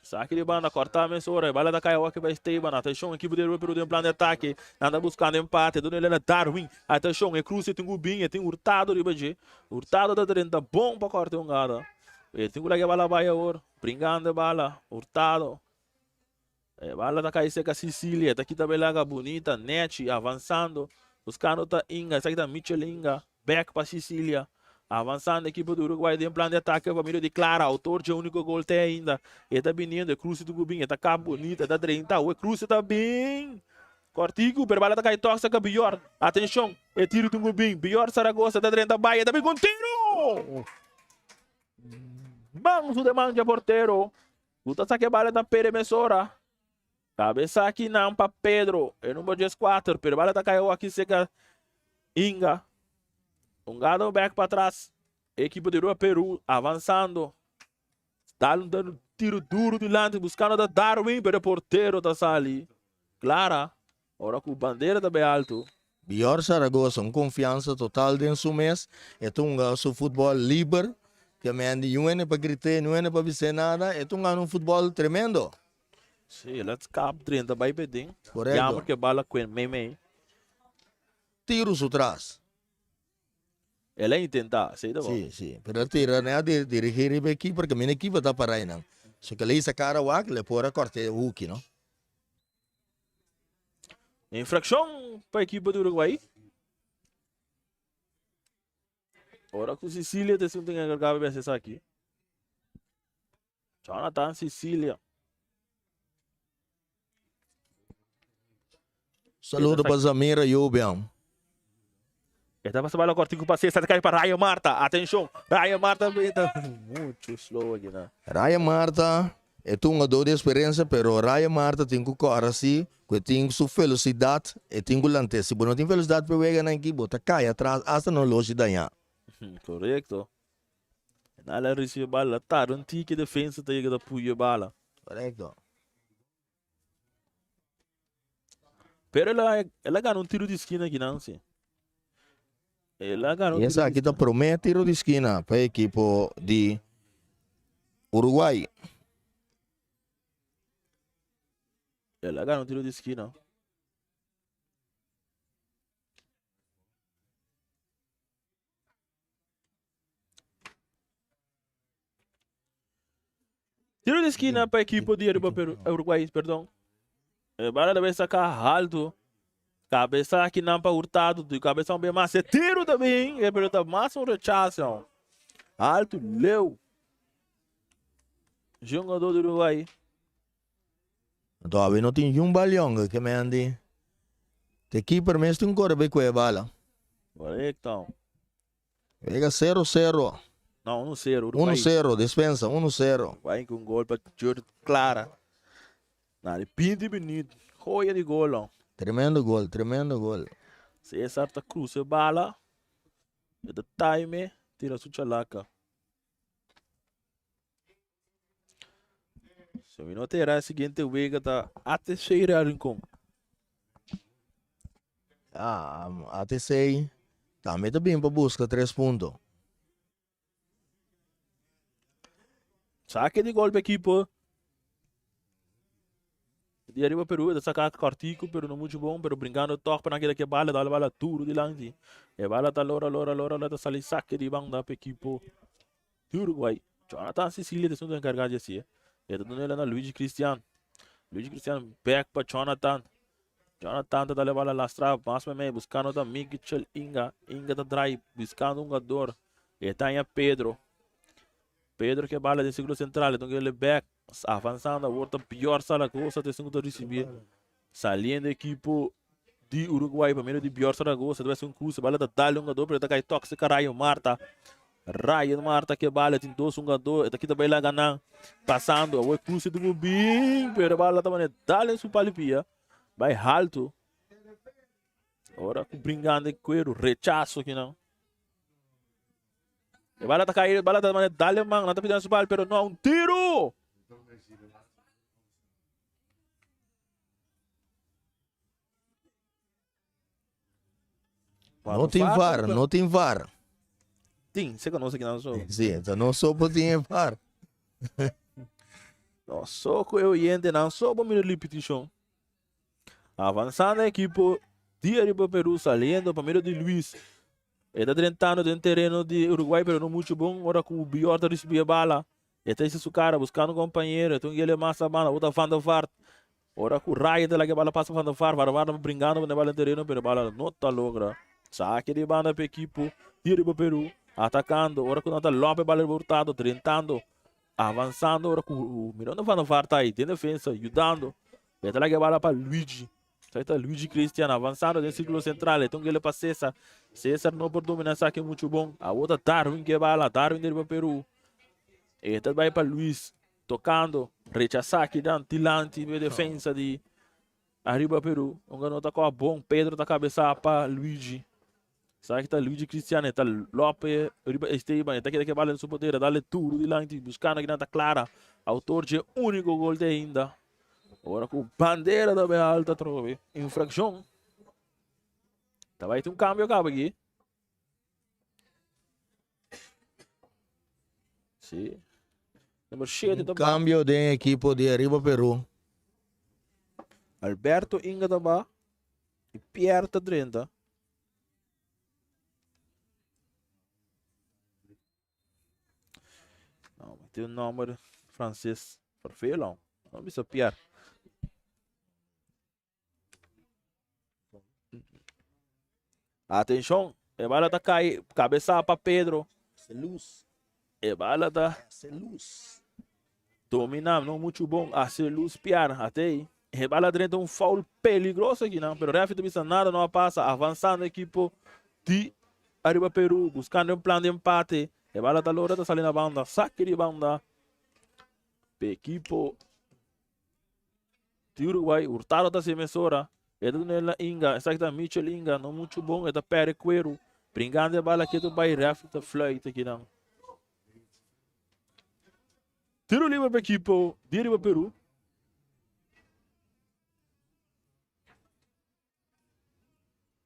Saki di banda kòrtá mesora e bala ta kai awor aki pa Esteban. Atenshon ekipo di ariba Peru den plan di atake. Nan ta buskando empate. Duna el na Darwin. Atenshon e kruse tin ku bin e tin Hurtado riba dje. Hurtado ta drenta bon pa kòrta e hungada. E tin ku laga e bala bai awor. Bringando e bala, Hurtado. E bala ta kai serka Sicilia, ta kita belaga bunita, nechi, avansando. Buskando ta Inga, esaki ta Michel Inga, bek pa Sicilia. Avansando ekipo di Uruguay den plan di atake pa medio di Clara, autor dje uniko gol te ainda. E ta biniendo, e cruce ta bin, e ta kap bunita, e ta drenta, e cruce ta bin. Kortiku, pero bala ta kai tok serka Bjorn. Atenshon, e tiro tin ku bin. Bjorn Zaragoza ta drenta bai, e ta bin ku un tiro! Mansu de mancha portero. Ku ta saka e bala ta perde mesora. Kabesa aki nan pa Pedro. E number 14. Pero e bala ta kai aki seka Inga. Un gado back pa atras. Ekipo di Rua Peru avansando. Dal un tiro duro dilanti buscando ta Darwin pero e portero ta sali. Clara. Ora ku bandera ta bai altu. Bior Zaragoza un konfiansa total den su mes, e ta hunga su futbòl liber, ke men di niun hende pa grit'é, niun hende pa bis'é nada, e ta hunga un futbòl tremendo. Sí, el a skap drenta bai p'e den. Korekto. Jammer ku e bala kuen meimei. Tiro su tras. El a intentá, esei ta bon. Sí, sí, pero el a tira, nan a dirigí riba e keeper, ke mini keeper ta pará einan. So ke le hisa kara wak, le por a kòrt'é huki, no. Infraccion pa equipo di Uruguay. Ora ku Sicilia te sun tin encargado bes esaki. Jonathan Sicilia. Saludo pa Zamira Yubian. Esta pasa bala cortico pa César, cae pa Ryan Marta. Atención, Ryan Marta está mucho slow aquí, na. Ryan Marta e ta un hungador di experiencia, pero Ryan Marta tin cu cora si cu e tin su velocidad, e tin cu lant'e. Si bo no tin velocidad pa e weganan aki, bo ta cay atras hasta no loshi daña. Correcto. Nala recibe bala, tarda un tiki defensa ta yega ta puyo bala. Correcto. Pero el a el a gana un tiro di skina akinan si. El a gana un Y tiro di esaki ta skina. prome tiro di skina pa e ekipo di Uruguay. El a gana un tiro di skina. Tiro di esquina pa equipo di Aruba Peru, Uruguay, perdon. E bala debe saca alto. Cabeza aquí nan pa Hurtado, di cabeza un bem mas. E tiro também, e pero tá mais um rechazo. Alto, leu. Jogador do Uruguai. Anto awe no tin yun bal yonge ke men di te keeper mes tin kore bay kue bala. Correcto. Wega 0 0. No, 1 0 Uruguay. 1 0 despensa 1 0. Uruguay con gol pa Jurd Clara. Na di 20 minuut. Joya di gol. Oh. Tremendo gol, tremendo gol. Cesar ta cruza bala. E ta time, tira su chalaca. Si mi no ta era e siguiente wega ta ATC Real Rincon. Ah, ATC tambe ta bin pa busca tres punto. Saque di gol pa equipo di arriba Peru, ta saca cortico pero no mucho bon, pero brincando toch pa nan keda ke bala, dal bala duro dilanti. E bala ta lora lora lora lora ta sali saque di banda pa equipo di Uruguay. Jonathan Sicilia ta esun encargado di hacié. E ta duna na Luigi Cristian. Luigi Cristian back pa Jonathan. Jonathan ta dale bala lastra mas mei buscando ta Michel Inga. Inga ta draai buscando un jugador. E ta haña Pedro. Pedro ke bala den círculo central. E ta back avanzando. Awor ta Bior Zaragoza ta esun ku ta ricibi. Saliendo equipo di Uruguay pa medio di Bior Zaragoza. Ta bai un cruce. Bala ta dale un jugador pero ta kai toque cerca Ryan Marta. Ryan Marta ke bala tin dos jugador. E ta kita bai laga nan. Pasando. Awor cruce tuvo bin pero bala ta mane dale su palipia. Bai alto. Ora ku bringando e cuero. Rechazo kinan. E bala ta kai, bala ta mane dale man. Nan ta pidiendo su bal pero no un tiro. No tin VAR, no tin VAR. Tin, se conoce que no so. Sí, entonces no so por tin VAR. No so ku e oyente nan so por mira repetition. Avanzando equipo di Ariba Peru saliendo pa medio di Luis. E ta drentando den tereno di Uruguay pero no mucho bon ora ku Bior ta ricibi e bala. E ta hisa su cara buscando compañero. E ta un yele mas a banda. Ota Van der Vaart. Ora cu Ryan ta laga e bala pasa Van der Vaart. Van der Vaart ta bringando pa e bala den tereno pero e bala no ta logra. Saki di banda pa ekipo di riba Peru. Atacando. Ora cu nan ta lop e bala riba Hurtado. Drentando. Avanzando ora cu mirando Van der Vaart ta ahi den defensa yudando. E ta laga e bala pa Luigi. Esaki ta Luigi Cristian avanzando den circulo central. E ta un gele pa Cesar. Cesar no por domina esaki mucho bon. Awor ta Darwin ke bala. Darwin di riba Peru. E ta bai pa Luis. Tocando. Rechasa kidan dilanti e defensa di Arriba Peru. Unga no ta koa bon. Pedro ta cabeza pa Luigi. Esaki ta Luigi Cristian. E ta lope riba Esteban. E ta keda ke bala den su poder. Dale duro dilanti. Buscando kidan ta Clara. Autor dje unico gol te ainda. Ora ku bandera ta bai alta atrobe. Infraccion. Ta bai tin un cambio caba aki. Sí. Nummer 7 ta Cambio den equipo di Arriba Peru. Alberto Inga ta ba. Y Pierre ta drenta. No, maar tin un nomber frances vervelend. No bisa Pierre. Atención, e bala ta cai, cabeza pa Pedro. Luz. E bala ta luz. Domina, no mucho bon. Hace luz Pierre, ate. E bala drenta un foul peligroso aquí, no? Pero referee ta bisa nada no pasa. Avanzando equipo di Arriba Peru, buscando un plan de empate. E bala ta logra ta sali na banda. Saque di banda. Pe equipo di Uruguay. Hurtado ta haci mesora. E ta duna na Inga. Esaki ta Michel Inga. No mucho bon. E ta perde cuero. Bringando e bala ketu bay. Ref ta fluit aki nan. Tiro libre pa equipo di Arriba Peru.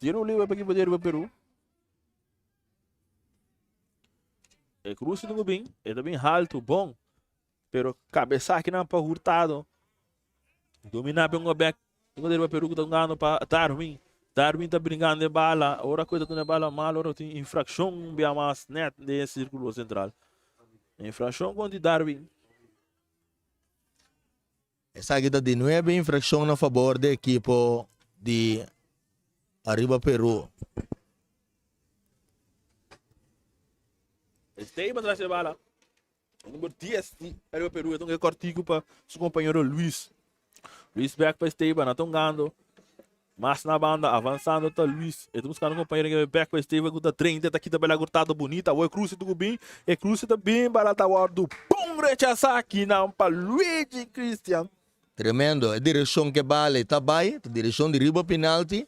Tiro libre pa equipo di Aruba Peru. E cruce ta bin, e ta bin halto, bon. Pero cabeza aki nan pa Hurtado. Domina pa un back. Un di Aruba Peru ku ta jugando pa Darwin. Darwin ta bringando e bala. Ora ku e ta tene bala mal, ora tin infraccion un bia mas net den e circulo central. Infraccion kontra Darwin. Esaki ta di nuebe infraccion na fabor di ekipo di Ariba Peru. Esteban tras e bala. Number 10 di Ariba Peru. E tonga cortico pa su compañero Luis. Luis back pa Esteban. A tongando. Mas na banda, avanzando ta Luis. E ta buscando un compañero que back pa Esteban cu ta 30. Ta kita bela Hurtado bonita. Awor e cruce tucu bin. E cruce ta bin. Bala ta wordo bon rechasa aki nan pa Luigi Christian. Tremendo. E direccion ke bala e ta bay, ta direccion di riba penalti.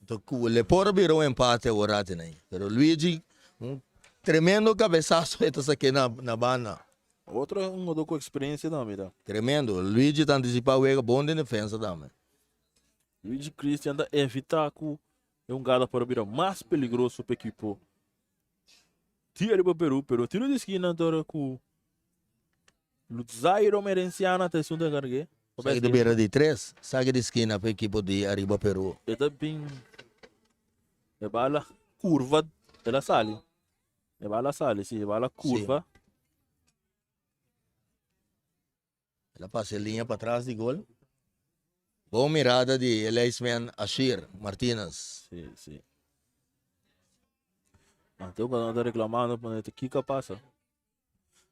Enton cu le por a bira un empate awor ati nan. Pero Luigi, un tremendo cabesazo e ta sake na na banda. Otro hungador cu experiencia tambe ta. Tremendo. Luigi ta anticipa wega bon den defensa tambe. Luigi Christian ta evita ku e hungada por a bira mas peligroso pa ekipo di riba Peru, pero tiro di skina tor ku Lutzairo Merenciana ta esun ta enkarg'é. Saki ta bira di tres saki di skina pa ekipo di Ariba Peru. E ta bin e bala kurva el a sali, e bala a sali si, e bala kurva. El a pasa e liña patras di gol. Bon mirada di e lijstman Ashir Martinez. Sí, sí. Anto cuando ta reclamando pone te kiko pasa.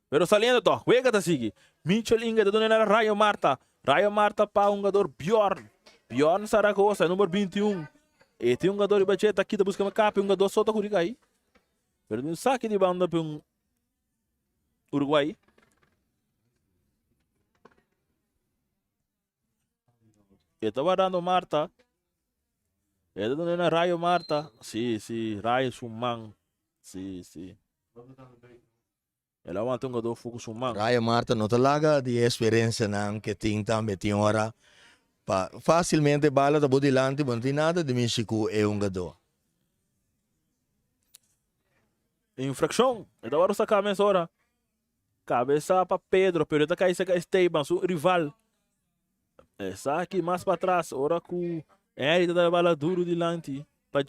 Pero saliendo toch, wega ta sigui. Mitchell Inga ta duna na Rayo Marta. Rayo Marta pa hungador Bjorn. Bjorn Zaragoza, number 21. E tin hungador riba dje, ta kita busca kapi, hungador so ta kuri kai. Pero tin un saki di banda pa un Uruguay. E ta guardando Marta. E ta dando na Rayo Marta. Sí, sí, Rayo su man. Sí, sí. El a wanta un jugador fu ku su man. Rayo Marta no ta laga di e experiencianan ke tin tambe tin ora pa facilmente bala ta bo dilanti bo no tin nada di mishi ku e hungador. Infraccion. E ta wòrdu saká mesora. Kabesa pa Pedro, pero e ta kai serka Esteban, su rival. Esaki mas patras, ora ku Henry ta dal bala duru dilanti pa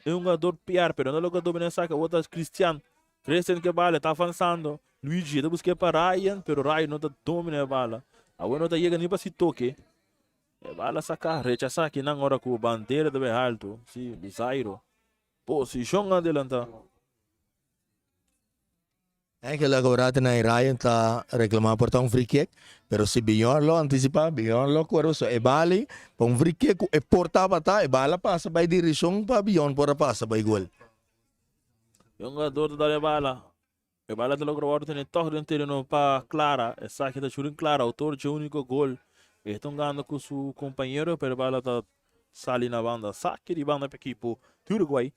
e hungador Pierre, pero no logra domina esaki. Awor ta Cristian. Cristian ke bala, e ta avansando. Luigi e ta buska pa Ryan, pero Ryan no ta domina e bala. Awor no ta yega ni pa si toke. E bala saka, rechasa akinan ora ku bandera ta bai haltu. Si, Zairo. Posishon adelantá. Angel a cobra te na e Ryan ta reclama por ta un free kick, pero si Bjorn lo anticipa, Bjorn lo cuero so e bali pa un free kick cu e por tabata, e bala pasa bay direccion pa Bjorn por a pasa bay gol. E hungador ta dal e bala. E bala ta logra wòrdu tene tòg den tereno pa Clara. Esaki ta Shurin Clara, autor dje úniko gol. E ta hungando ku su kompañero, pero e bala ta sali na banda. Saki di banda pa ekipo di Uruguay.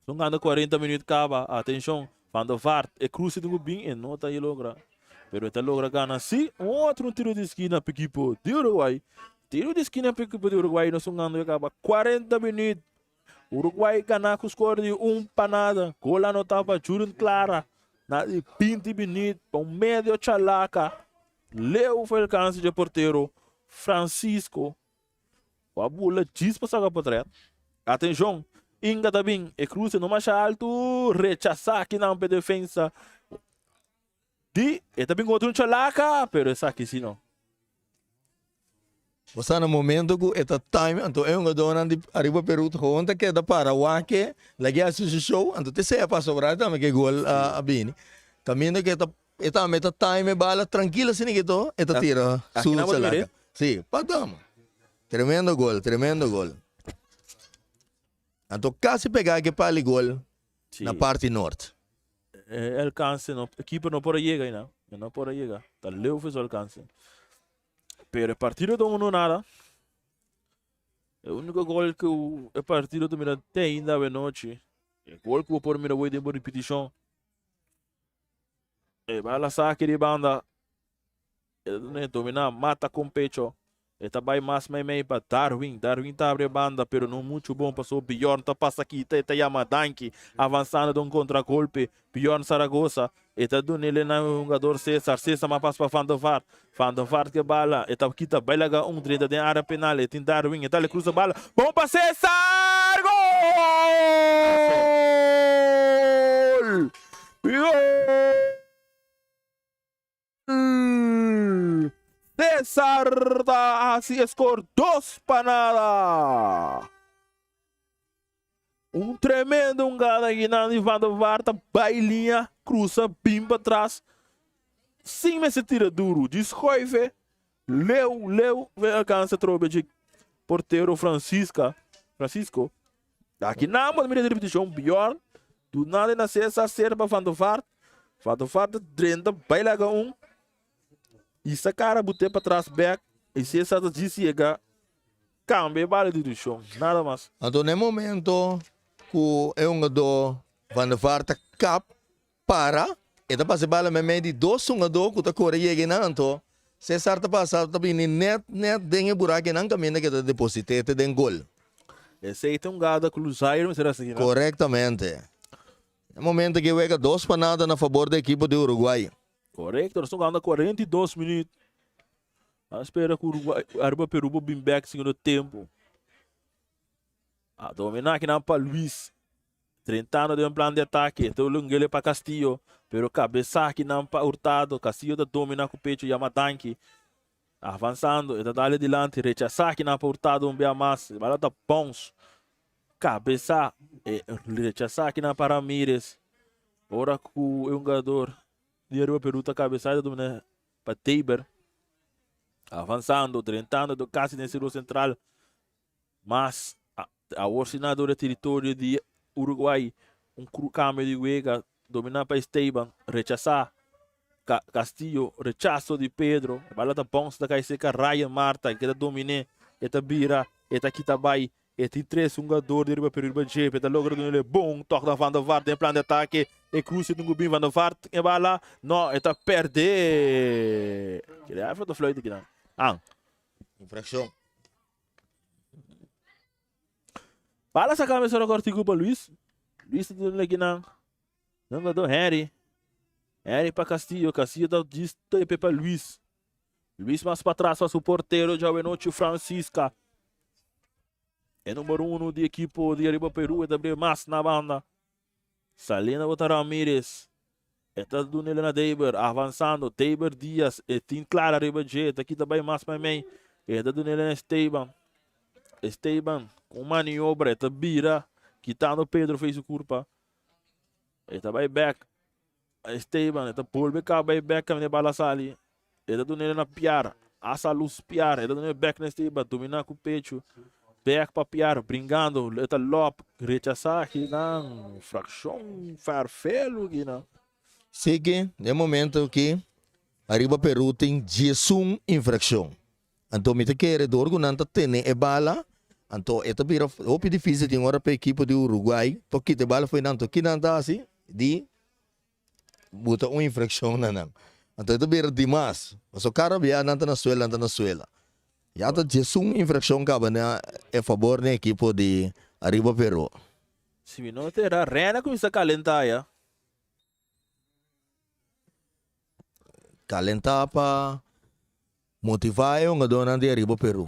Hungando 40 minuut kaba. Atenshon, Van der Vaart, e kruse tin ku bin, e no ta logra. Pero e ta logra gana si un otro tiro di skina pa ekipo di Uruguay. Tiro di skina pa ekipo di Uruguay nos hungando e kaba 40 minuut. Uruguay gana ku skor di un pa nada. Gol anotá pa Jurin Clara na di 20 minuut pa un medio chalaka. Leu for alkanse dje portero Francisco. Ku a bula djis pa saka potret. Atenshon! Inga ta bin. E kruse no masha altu. Rechasá kinan p'e defensa di. E ta bin kontra un chalaka, pero esaki si no. Bo sa na momento ku e ta time anto e hungadónan di Ariba Peru ta gewoon ta keda para wak e lag'e hasi su show anto te sea pasa ora tambe ke gol a bini. Kaminda ku e ta e tambe ta time e bala trankil asina ke to e ta tira su chalaka. Si, pa dama. Tremendo gol, tremendo gol. Anto kasi pega ke pali gol na parti nort. E alcance no, e keeper no por a yega aina. E no por a yega. Ta leu for su alcance. Pero e partido ta uno nada. E único gol ku e partido ta mira te ainda awenochi. E gol ku bo por mira hoy den bo repeticion. E bala saki di banda. E domina, mata con pecho. E ta bai mas meimei pa Darwin. Darwin ta abri e banda, pero no muchu bon paso Bjorn ta pasa kita e ta yama danki. Avansando den un kontragolpe, Bjorn Saragoza. E ta dun'el na e hungador Cesar. Cesar mas pas pa Van der Vaart. Van der Vaart ke bala. E ta kita bai laga un drenta den area penal. E tin Darwin. E ta le krusa bala. Bon pa Cesar! Gol! Gol! Cesar ta hasi e score 2-0. Un tremendo hungada akinan di Van der Vaart ta bai liña, cruza bin patras sin mester tira duru. Djis schuife leu leu ven alcansa atrobe dje portero Francisca, Francisco. Akinan bo ta mira di repeticion Bjorn dunando na Cesar ser pa Van der Vaart. Van der Vaart ta drenta bai laga un y sa cara bute patras bek y Cesar ta djis yega. Cambia e bala di direccion, nada mas. Anto na e momento cu e hungador Van der Vaart ta kap para, e ta pasa e bala meimei di dos hungador cu ta core yega einan. Anto Cesar ta pasa ta bini net net den e buraco einan caminda cu e ta deposite te den gol. Esey ta un gada cu Luzair mester haci kinan. Corectamente. Na e momento cu e wega 2-0 na fabor di ekipo di Uruguay. Corecto, nos ta hungando 42 minuut. A spera ku Uruguay, Aruba Peru por bin bek segundo tempo. A domina akinan pa Luis. Drentando den plan di atake. Ta lungele pa Castillo. Pero kabesa akinan pa Hurtado. Castillo ta domina ku pecho yama danki. Avansando, e ta dale dilanti. Rechasa akinan pa Hurtado un bia mas. E bala ta bounce. Kabesa, e rechasa akinan pa Ramirez. Ora ku e hungador di Aruba Peru ta kabesa e ta domina pa Taber. Avansando, drentando do casi den círculo central. Mas awor si na dor e territorio di Uruguay. Un cambio di wega domina pa Esteban. Rechasa Castillo, rechazo di Pedro. E bala ta bounce ta cay cerca Ryan Marta. E ta domine, e ta bira, e ta kita bay. E tin tres hungador di riba pero riba dje pe ta logra duna e bon tok na Van der Vaart den plan di atake. E cruce tin cu bin Van der Vaart e bala no e ta perde. Kere árbitro ta fluit aki nan. An. Infraccion. Bala saca mesora cortico pa Luis. Luis ta duna aki nan. Hungador Henry. Henry pa Castillo. Castillo ta djis tope pa Luis. Luis mas patras pa su portero djawe nochi Francisca. E number uno di ekipo di Ariba Peru e ta bria mas na banda. Saliendo bota Ramirez. E ta duna na Deber, avansando. Deber Diaz, e tin clara riba dje, ta kita bay mas pa mei. E ta duna na Esteban. Esteban com maniobra, e ta bira, kitando Pedro fei su curpa. E ta bay back. Esteban e ta bolbe kaba e bek kaminda e bala sali. E ta dun'e na Piar. Asa lus Piar. E ta dun'e bek na Esteban. Dominá ku pechu. Bek pa Piar. Bringando. E ta lòp. Rechasá kinan. Frakshon fèrfelu kinan. Sigui, den momento aki ariba Peru tin 11 infrakshon. Anto mi ta kere dor ku nan ta tene e bala, anto e ta bira hopi dificil tin ora pa ekipo di Uruguay por kita e bala fo'i nan. Anto ki nan ta hasi? Di buta un infrakshon na nan. Anto e ta bira dimas. Pasobra kada bia nan ta na suela, nan ta na suela. Ya ta 11 infrakshon kaba na e fabor di ekipo di Ariba Peru. Si mi no ta era, Rene a kuminsá kalentá ya. Kalentá pa motivá e hungadónan di Ariba Peru.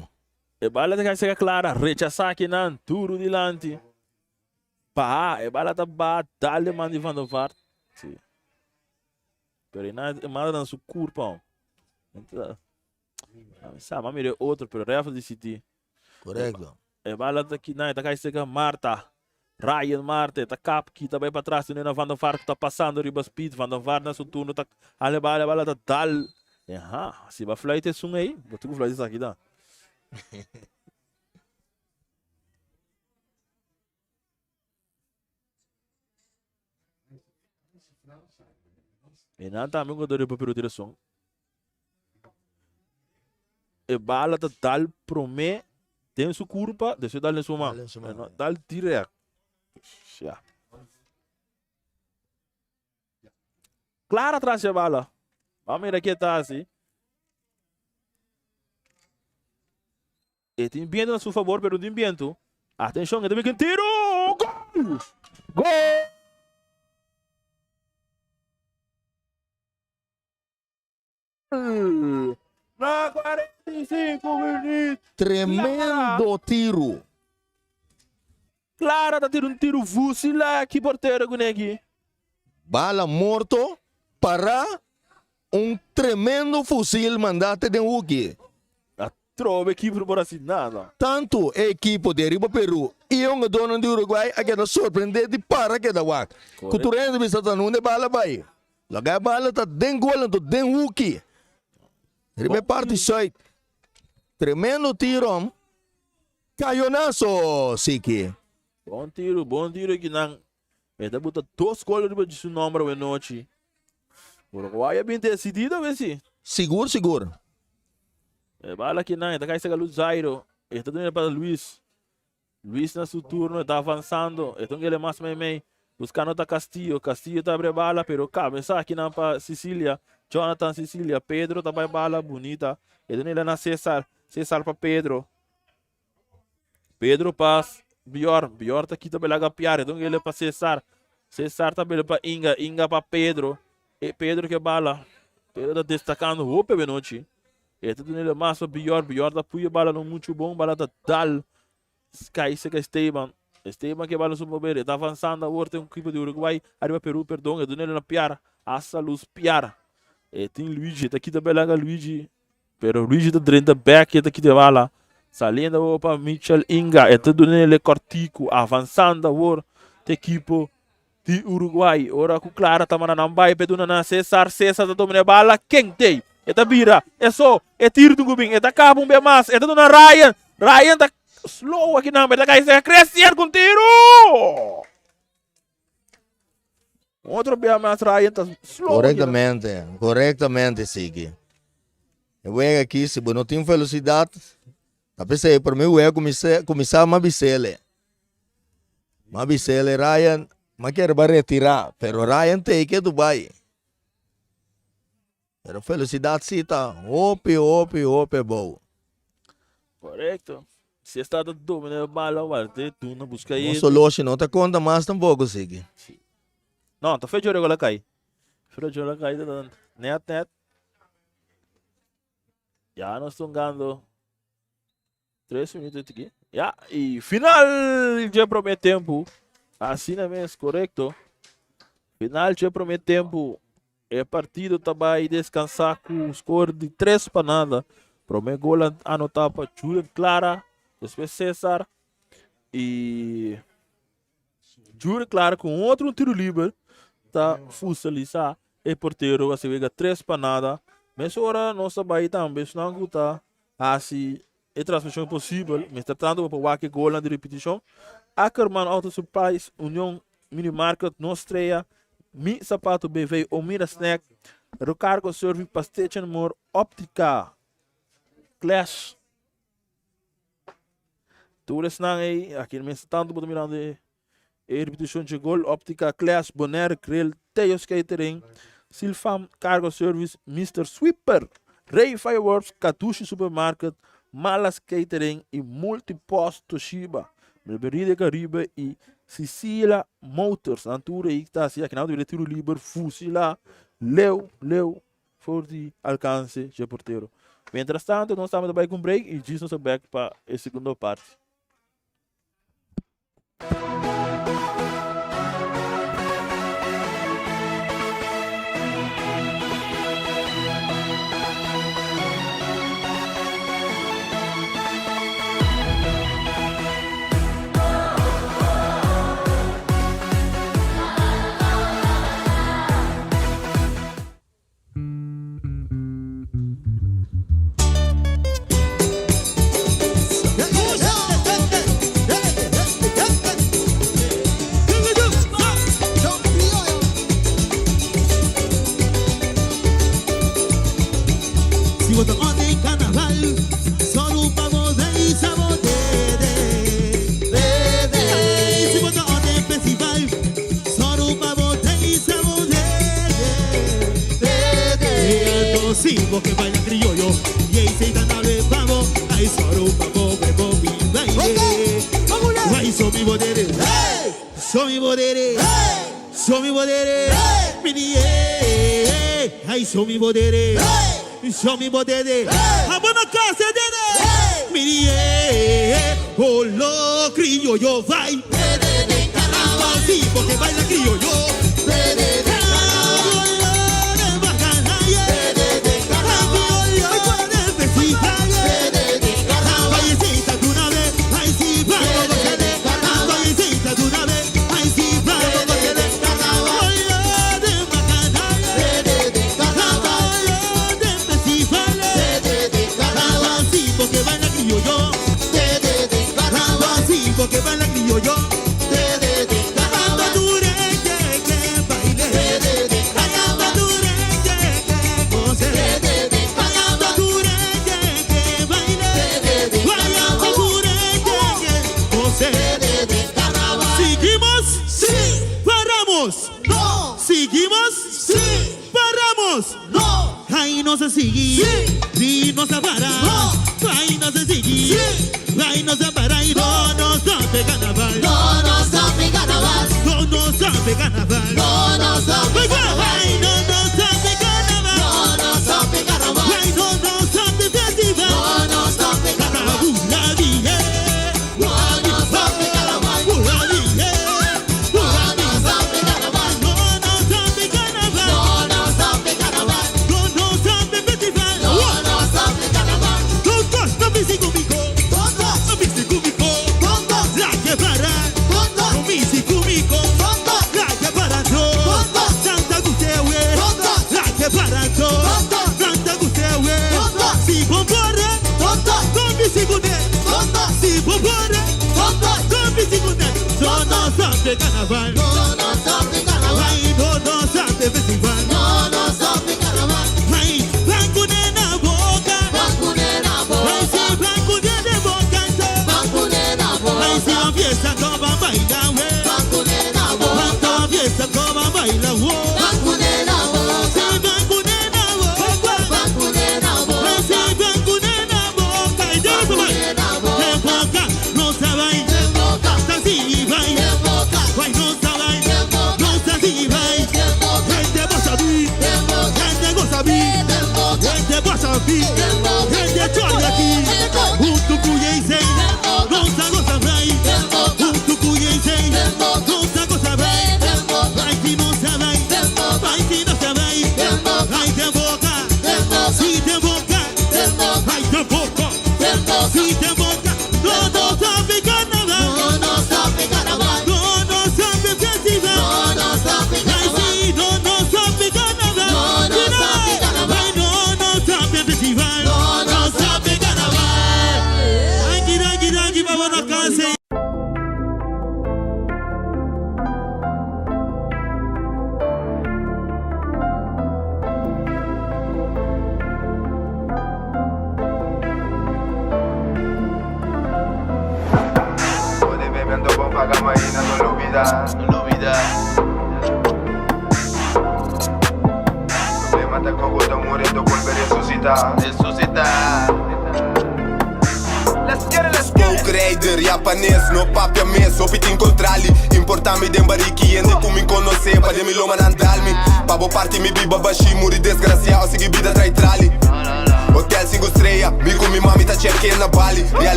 E bala ta kai seka klara, rechasá kinan, duru dilanti. Baha, e bala ta baha, dal den man di Van der Vaart. Sí. Pero e na, e manda na su kurpa. Oh. Entra. Sa, ma mira e otro, pero ref a disidí. Korekto. E bala ta ki nan, e ta kai seka Marta. Ryan Marte ta kap kita bai patras tene na Van der Vaart ku ta pasando riba speed. Van der Vaart na su turno ta hala e bala, e bala ta dal. Eha, si ba fluit esun ei, bo tin ku fluit esaki ta. E nan tambe un jugador riba Peru tira son. E bala ta dal prome den su curpa, despues dal den su man. Dal den su man, No, ja. dal direct. Ja. Clara tras e bala. Vamos mira ke ta hasi. E tin biento na su fabor pero no tin biento. Atencion e ta beken tiro! Gol! Gol! Na 45 minuut. Tremendo tiro. Clara ta tira un tiro fusila aki portero ku neki. Bala morto para un tremendo fusil mandate den huki. Atrobe ekipo no por hasi nada. Tantu e ekipo di ariba Peru i e hungadónan di Uruguay a keda sorprendé di para keda wak. Ku tur hende bisa ta nunde bala bai. Laga e bala ta den gol anto den huki. Riba e parti sùit. Tremendo tiro. Cayonazo Siki. Bon tiro, bon tiro ekinan. E ta buta dos gol riba di su nomber awe nochi. Uruguay a bin decidido awe si. Sigur sigur. E bala kinan e ta kai saka Luz Jairo. E ta duna pa Luis. Luis na su turno e ta avansando. E ta un gele mas mei mei. Buscando ta Castillo. Castillo ta abre bala pero cabeza kinan pa Sicilia. Jonathan Sicilia. Pedro ta bai bala bunita. E ta duna na Cesar. Cesar pa Pedro. Pedro pa Bjorn, Bjorn ta kita belaga piar, enton ele pa Cesar, Cesar ta bele pa Inga, Inga pa Pedro, e Pedro ke bala, Pedro ta destacando hopi awe nochi, e ta duna ele mas pa Bjorn, Bjorn ta puya bala no mucho bon, bala ta dal kai seka Esteban, Esteban ke bala su poder, e ta avansando awor ten equipo di Uruguay ariba Peru, perdon, e duna ele na piar, hasta luz piar, e tin Luigi, e ta kita belaga Luigi. Pero Luigi ta drenta bek y e ta kita e bala. Saliendo awor pa Michel Inga. E ta dunele kortiku. Avansando awor te ekipo di Uruguay. Ora ku Clara ta manda nan bai pa e duna na Cesar. Cesar ta domina e bala. Ken tei? E ta bira. E so. E tiro tin ku bin. E ta kaba un bia mas. E ta duna Ryan. Ryan ta slow akinan. E ta kai serka Christian ku un tiro! Otro bia mas Ryan ta slow. Correctamente, correctamente Siki. E wega aki si bo no tin velocidad, ta pesey prome wega cuminsa cuminsa ma bisele. Ma bisele Ryan, ma kere ba retira, pero Ryan take e Dubai. Pero felicidad si ta hopi hopi hopi abou. Correcto. Si esta ta domina e bala warte duna busca No soloshi no ta conta mas tampoco sigi. No, ta fecho ora la cai. Fecho la cai ta net net. Ya nos tungando. 3 minutos aqui. Ya, e final de primeiro tempo. Asina mes, correcto. Final de primeiro tempo. E partido ta bai descansá ku score di 3 pa nada. Prome gol anotá pa Julian Clara, despues Cesar e Julian Clara ku un otro tiro liber ta fusalisá e portero a wega 3 pa nada. Mesora nos ta bai tambe esnan ku ta hasi e transmishon posibel. Mester tantu pa wak e golnan di ripitishon. Ackerman Auto Supplies, Union Mini Market, Nos Strea, Mi Sapato BV, Omira Snack, Rocargo Service, Pastechi and More, Optica, Clash. Tur esnan ei, aki mester tantu bo ta mirando e e ripitishon dje gol, Optica, Clash, Bonaire Grill, Theo's Catering, Silfam Cargo Service, Mister Sweeper, Rey Fireworks, Kadushi Supermarket, Malas Catering y Multipost Toshiba, Barberia de Caribe y Sicila Motors. Nan tur ei ta hasi aki nan ta bira tiro liber fusila leu leu for di alcance dje portero. Mientras tanto nos ta bai cu break y djis nos ta back pa e segundo parti.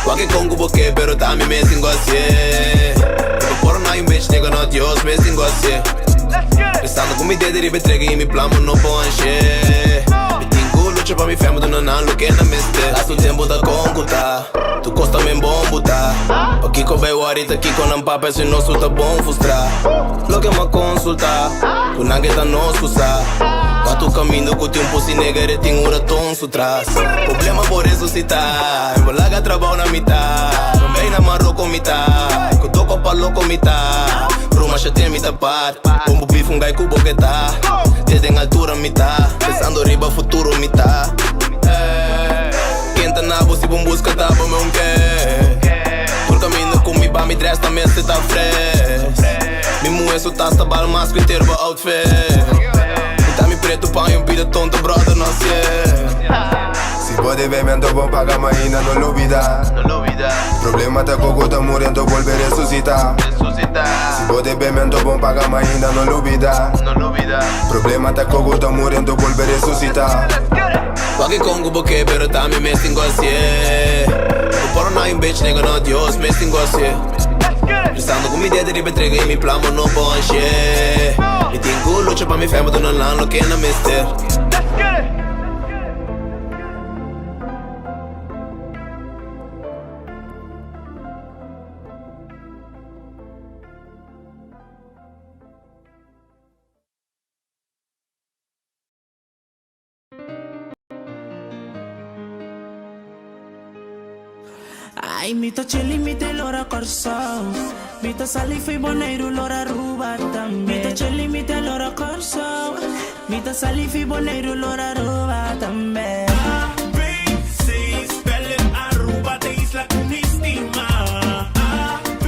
Wak e kon ku bo ke, pero ta mi mes tin ku hasié. Mi pa por na un bitch nigga, no Dios mes tin ku hasié. Pensando ku mi dede riba e trigger i mi plan bo no por hansh'é. Mi tin ku lucha pa mi fam duna nan loke nan mester. Lastu tempu ta kon ku ta, tur kos ta men bon buta. Pakiko bai wòri ta kiko nan papia si nos tur ta bon frustrá. Loke m'a konsultá, ku nan ke ta nos ku sa. Wak tur kaminda ku tin un pussy nigga e tin un raton su tras. Problema por resucitá, en bo laga trabao na mitá. Bay na Maroko mi ta, ku doko pa loko mi ta. Broma shete mi ta pat, bon bo beef un guy ku bo ke ta. Te den altura mi ta, pensando riba futuro mi ta. Ken ta na bo si bon buska ta bo me un ke. Tur kaminda ku mi ba mi dress ta mester ta fresh. Mi muhe su tas ta bal mas ku inter bo outfit. Pinta mi preto paña un bida tonto brother no hacié. Si bo debe mi anto bon paga ma ainda no lubida. Problema ta koko ta muri anto bolbe resusita. Si bo debe mi anto bon paga ma ainda no lubida. Problema ta koko ta muri anto bolbe resusita. Wak e kon ku bo ke pero ta mi mes tin ku hasié. Bo por na un bitch nigga no Dios mes tin ku hasié. Pensando ku mi dede riba e trigger i mi plan bo no por hansh'é. Mi tin ku lucha pa mi fam duna nan loke nan mester. Ay, mi ta chilling, mi ta lora Kòrsou. Mi ta sali fi Boneiru, lora Aruba tambe. Mi ta chilling, mi ta lora Kòrsou. Mi ta sali fi Boneiru, lora Aruba tambe. A, B, C, spel it Aruba, de isla ku mi stima. A, B,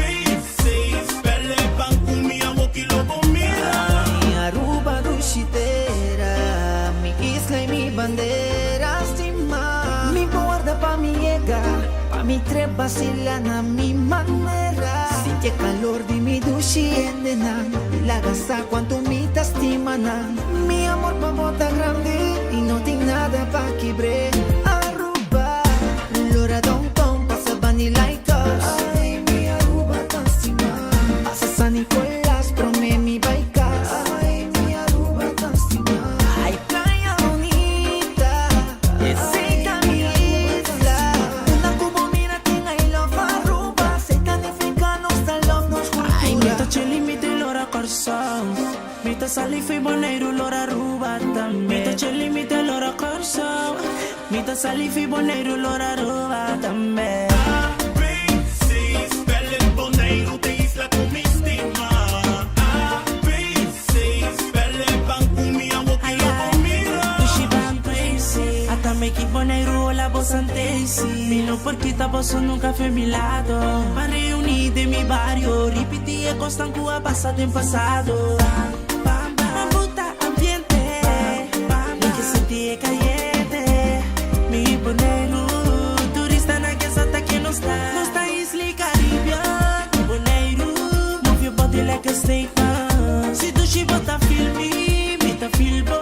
C, spel it ban ku mi awoki lo bo mira. Mi Aruba dushi tera, mi isla y mi bandera stima. Mi por warda pa mi yega, pa mi trep basila na mi manera. Sinti e calor di mi dushi hendenan, laga sa cuanto mi ta stima nan. Mi amor pa bo ta grandi y no tin nada pa kibr'é. Aruba, lora downtown, pasa Bani Lighthouse. Ay, mi Aruba tan stima. Pasa San Nicolas, prome mi bai cas. Ay, mi Aruba tan stima. Ay, Playa Bonita, esey ta mi isla. Unda cu bo mira tin I love Aruba. Esey ta nifica nos ta love nos cultura. Ay, mi ta chilling, mi ta lora Kòrsou. Mi ta sali fi Boneiru, lora Aruba tambe. Mi ta chilling, mi ta lora Kòrsou. Mi ta sali fi Boneiru, lora Aruba tambe. A, B, C, spel it Boneiru, de isla ku mi stima. A, B, C, spel it ban ku mi awoki lo bo mira. Dushi ban crazy. Ata mi ki Boneiru, hola boso Daisy. Mi no por kita boso nunca fi mi lado. Pa reuni den mi bario, ripiti e cosnan cu a pasa den pasado. Pa buta ambiente, mi ke sinti e cayente. Mi Boneiru, turistanan ke sa ta ken nos ta. Nos ta Isla Caribbean, Boneiru, move your body like a snake man. Si dushi bo ta feel mi, mi ta feel bo,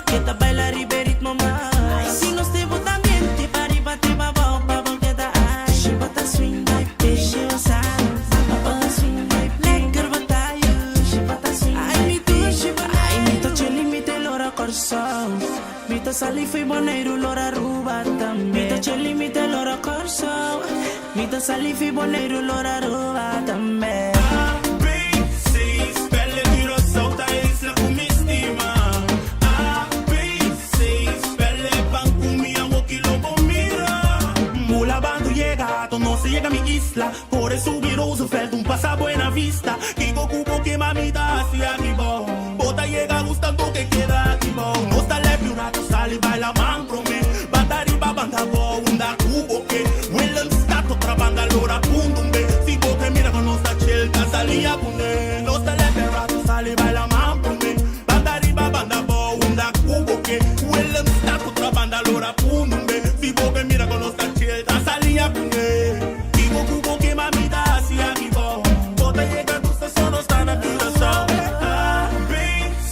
ke ta baila riba e ritmo man. Si nos te buta ambiente, pa riba te pa bou, pa bo keda ai. Dushi bo ta swing, dushi bo sa, bo ta swing, lekker bo ta yu. Dushi bo ta swing, ai mi dushi bo, ai mi ta chilling, mi ta lora Kòrsou. Mi ta sali fi Boneiru, lora Aruba tambe. Mi ta chilling, mi ta lora Kòrsou. Mi ta sali fi Boneiru, lora Aruba tambe. A, B, C, spel it Curaçao ta isla ku mi stima. A, B, C, spel it ban ku mi awoki lo bo mira. Mula bandu yega, to no se yega mi isla. Kore subi Roosevelt, un pasa Buena Vista. Kiko ku bo ke mamita hasi aki bou. Bo ta yega gusta ke keda aki bou. Nos ta lep un rato sali baila man prome. Banda riba banda bou, unda ku bo ke. Willemstad otra banda lora pundumbe. Si bo ke mira kon nos ta chill, ta salia kune. Nos ta lep un rato sali baila man prome. Banda riba banda bou, unda ku bo ke. Willemstad otra banda lora pundumbe. Si bo ke mira kon nos ta chill, ta salia kune. Kiko ku bo ke mamita hasi aki bou. Bo ta yega gusta so nos ta na Curaçao. A, B,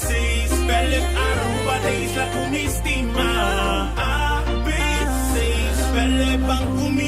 C, spel it Aruba de isla ku mi stima. A, B, C, spel it ban ku mi.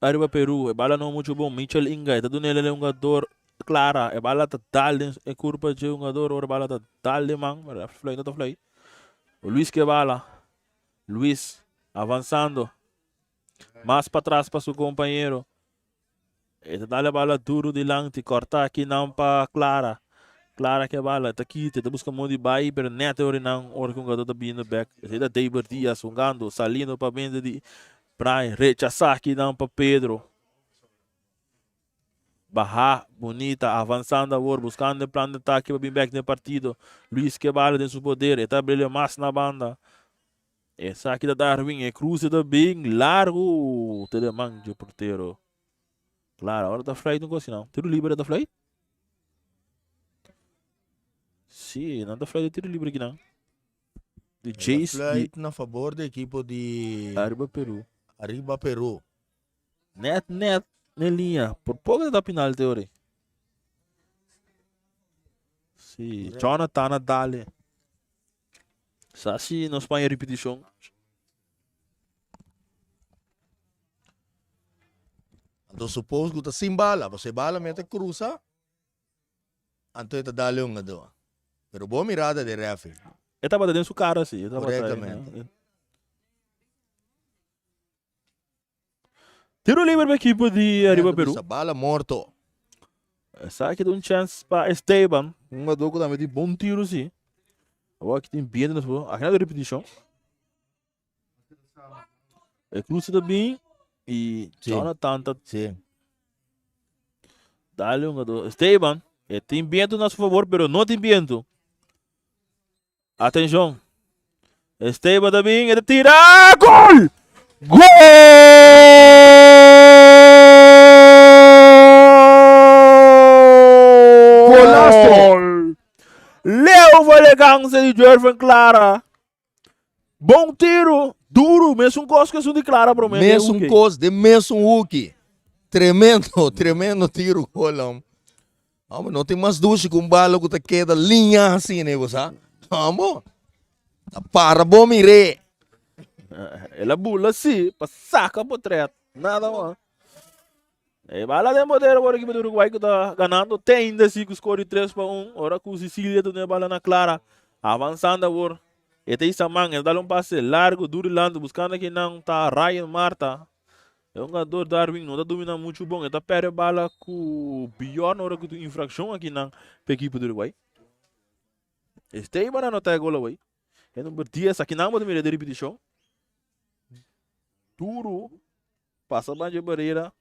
Ariba Peru, e bala no mucho bon. Mitchell Inga, e ta duna el e hungador Clara. E bala ta dal den e curpa dje hungador, ora e bala ta dal den man, pero fluit no ta fluit. Luis ke bala. Luis avansando. Mas patras pa su compañero. E ta dal e bala duro dilanti, corta aki nan pa Clara. Clara ke bala, ta kita, e ta busca modo di bai, pero net e ora nan, ora ku hungador ta bini bek. Esei ta David Diaz hungando, saliendo pa bende di Brian rechasá kinan pa Pedro. Bahá bunita, avansando awor, buskando e plan di atake pa bin bèk den e partido. Luis ke bala den su poder, e ta abriel mas na banda. Esaki ta Darwin, e kruse ta bin largu te den man dje portero. Klaro, awor ta fluit un kos kinan. Tiro liber e ta fluit? Sí, nan ta fluit e tiro liber kinan. Di Chase di Fluit na favor di ekipo di Arriba Peru. Arriba Peru. Net net ne liña. Por poco ta penalti ori. Sí, Jonathan a dale. Sa si nos paña repeticion. Anto suppose ku ta sin bala, pasobra e bala mester cruza. Anto e ta dale un ado. Pero bo mirada di refi. E tabata den su cara si. E tabata Correctamente. Tiro liber pa equipo di Arriba Peru. Bisa bala morto. Esaki ta un chance pa Esteban. Un jugador cu tambe tin bon tiro si. Awor aki tin biento na su. Aki na repeticion. E cruce ta bin y Sí. Jonathan ta Sí. dale un jugador. Esteban, e tin biento na su favor, pero no tin biento. Atencion. Esteban ta bin, e ta tira. Gol! Gol! Golazo! Leo Valeganza di Jervin Clara. Bon tiro, duro, mesun kos ku esun di Clara promé. Mesun kos den mesun huki. Tremendo, tremendo tiro gol hom. Hombre, no tin mas dushi ku un bala ku ta keda liña asina, bo sa. Hombre, ta para bo mir'é. El a bula si pa saka potret, nada mas. E bala den poder awor ekipo di Uruguay ku ta ganando te ainda si ku skor di 3-1. Ora ku Sicilia ta duna e bala na Clara. Avansando awor. E ta hisa man, e ta dal un pase largo duro dilanti buskando kinan ta Ryan Marta. E hungador Darwin no ta domina muchu bon. E ta perde e bala ku Bjorn ora ku tin infrakshon akinan pa ekipo di Uruguay. Esteban a anota e gol awor. E number 10 akinan bo ta mira den ripitishon. Duro. Pasa ban dje barera.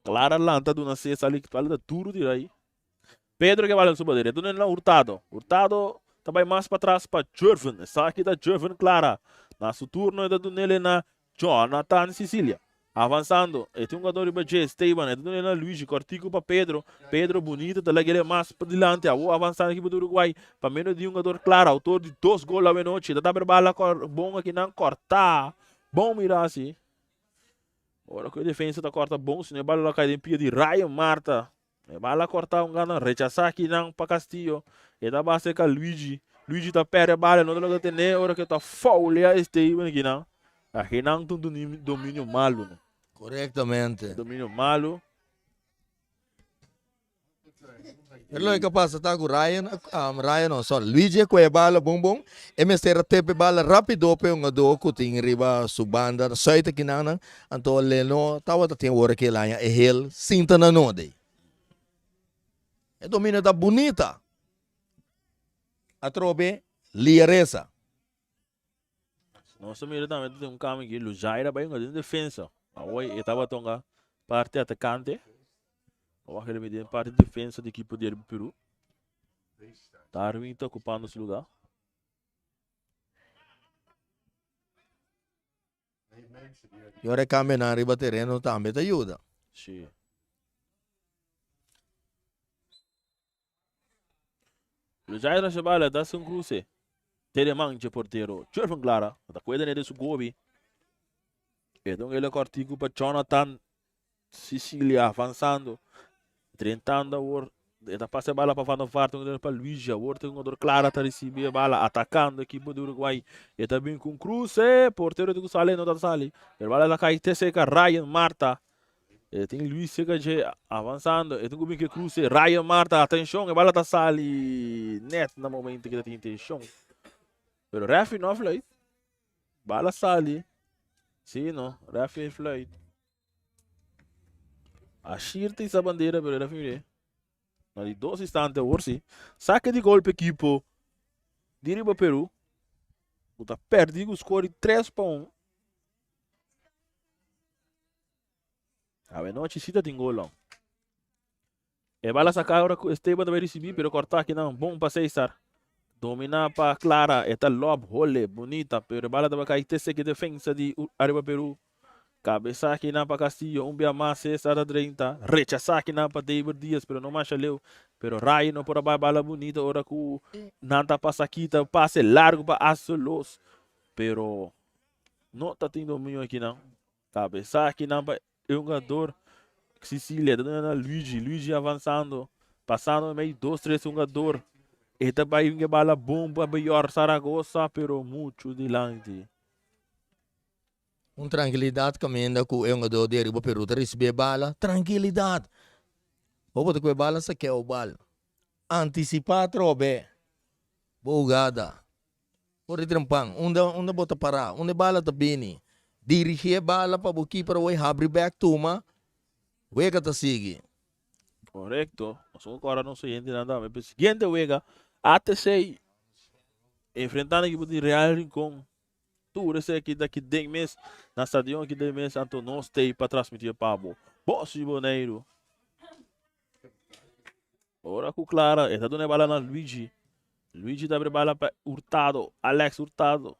Clara lanta duna Cesar li bala ta duro tira ahí. Pedro ke bala su barera. Duna na Hurtado. Hurtado ta bai mas patras pa Jervin. Esaki ta Jervin Clara. Na su turno e ta dunele na Jonathan Sicilia. Avansando, e tin un jugador riba dje, Esteban, e ta duna na Luigi, kortiku pa Pedro, Pedro bunito ta lag'el mas padilanti, awor avansando ekipo di Uruguay pa medio di un jugador Clara, autor di dos gol awenochi, ta taber bala bon akinan korta, bon mira asi, ora ku e defensa ta korta bon, si no e bala lo kai den pia di Ryan Marta, e bala korta un gana rechasa akinan pa Castillo, e ta basa ka Luigi, Luigi ta perde bala, no ta logra tene ora ku e ta foulea Esteban akinan. Akinan ta un dominio malu no. Korektamente. Dominio malu. Pero loke a pasa ta ku Ryan, um, Ryan no, sorry, Luigi a kohe e bala bon bon, e mester a tepa e bala rapido pa e hungadó ku tin riba su banda suit akinannan, anto Leno tabata tin ora ku el haña e hel sinta na nodi. E dominio ta bunita. Atrobe Liaresa. Nos ta mira tambe ta tin un cambio aki. Luzaira bai hunga den defensa. Awor e tabata hunga parti atacante. Awor el a bin den parti defensa di ekipo di Peru. Darwin ta ocupando su lugar. Y ora e cambionan riba tereno tambe ta yuda. Sí. Lujairo Shabala da un cruce. Te man dje portero. Jervin Clara. Ta cuida de su gobi. E don ele cortico pa Jonathan Sicilia avanzando. Drentando awor. E ta pasa e bala pa Van der Vaart, un pa Luigi. Awor tin un Clara ta ricibi e bala, atacando equipo di Uruguay. E ta bin cu un cruce, portero tin cu sali, no ta sali. E bala ta cay te cerca Ryan Marta. E tin Luis cerca dje, avanzando. E tin cu bin cu e cruce, Ryan Marta, atencion, e bala ta sali net na momento cu ta tin intencion. Pero referee no a fluit. Bala sali. Si no, referee fluit. Ashir ta isa bandera pero era fin Na di dos instante awor si. Saque di golpe equipo di riba Peru. Ku ta perdi ku score di 3-1. Awe nochi si ta tin gol. E bala saca ora cu Esteban ta bay ricibi pero corta akinan bon pa Cesar. Domina pa Clara e ta lob hole bunita pero e bala ta bay cay te seki defensa di Ariba Peru. Cabeza akinan pa Castillo un bia mas Cesar ta drenta. Rechasa akinan pa David Diaz pero no masha leu. Pero Ray no por a bay bala bunita ora cu nan ta pasa kita pase largo pa Azelos pero no ta tin dominio akinan. Cabeza akinan pa E hungador Sicilia ta duna na Luigi, Luigi avanzando, pasando mei dos tres hungador. E ta bai un bala bon pa Beyor Zaragoza, pero mucho dilanti. Un trankilidat kaminda ku e hungador di Ariba Peru ta risibí e bala. Trankilidat! Bo por ta ku e bala sakea o bal. Antisipá atrobe bo hugada. For di trempan, unda unda bo ta pará? Unda e bala ta bini? Dirigí e bala pa bo kiper awor i habri bèk tuma. Wega ta sigui. Korekto. Nos a kòrda nos oyentenan tambe pa e siguiente wega, ATC enfrentando ekipo di Real Rincon. Tur esaki ta aki den mes na stadion aki den mes, anto nos t'ei pa transmití pa bo. Bos di Boneiru. Ora ku Clara e ta duna e bala na Luigi. Luigi ta bala pa Hurtado, Alex Hurtado.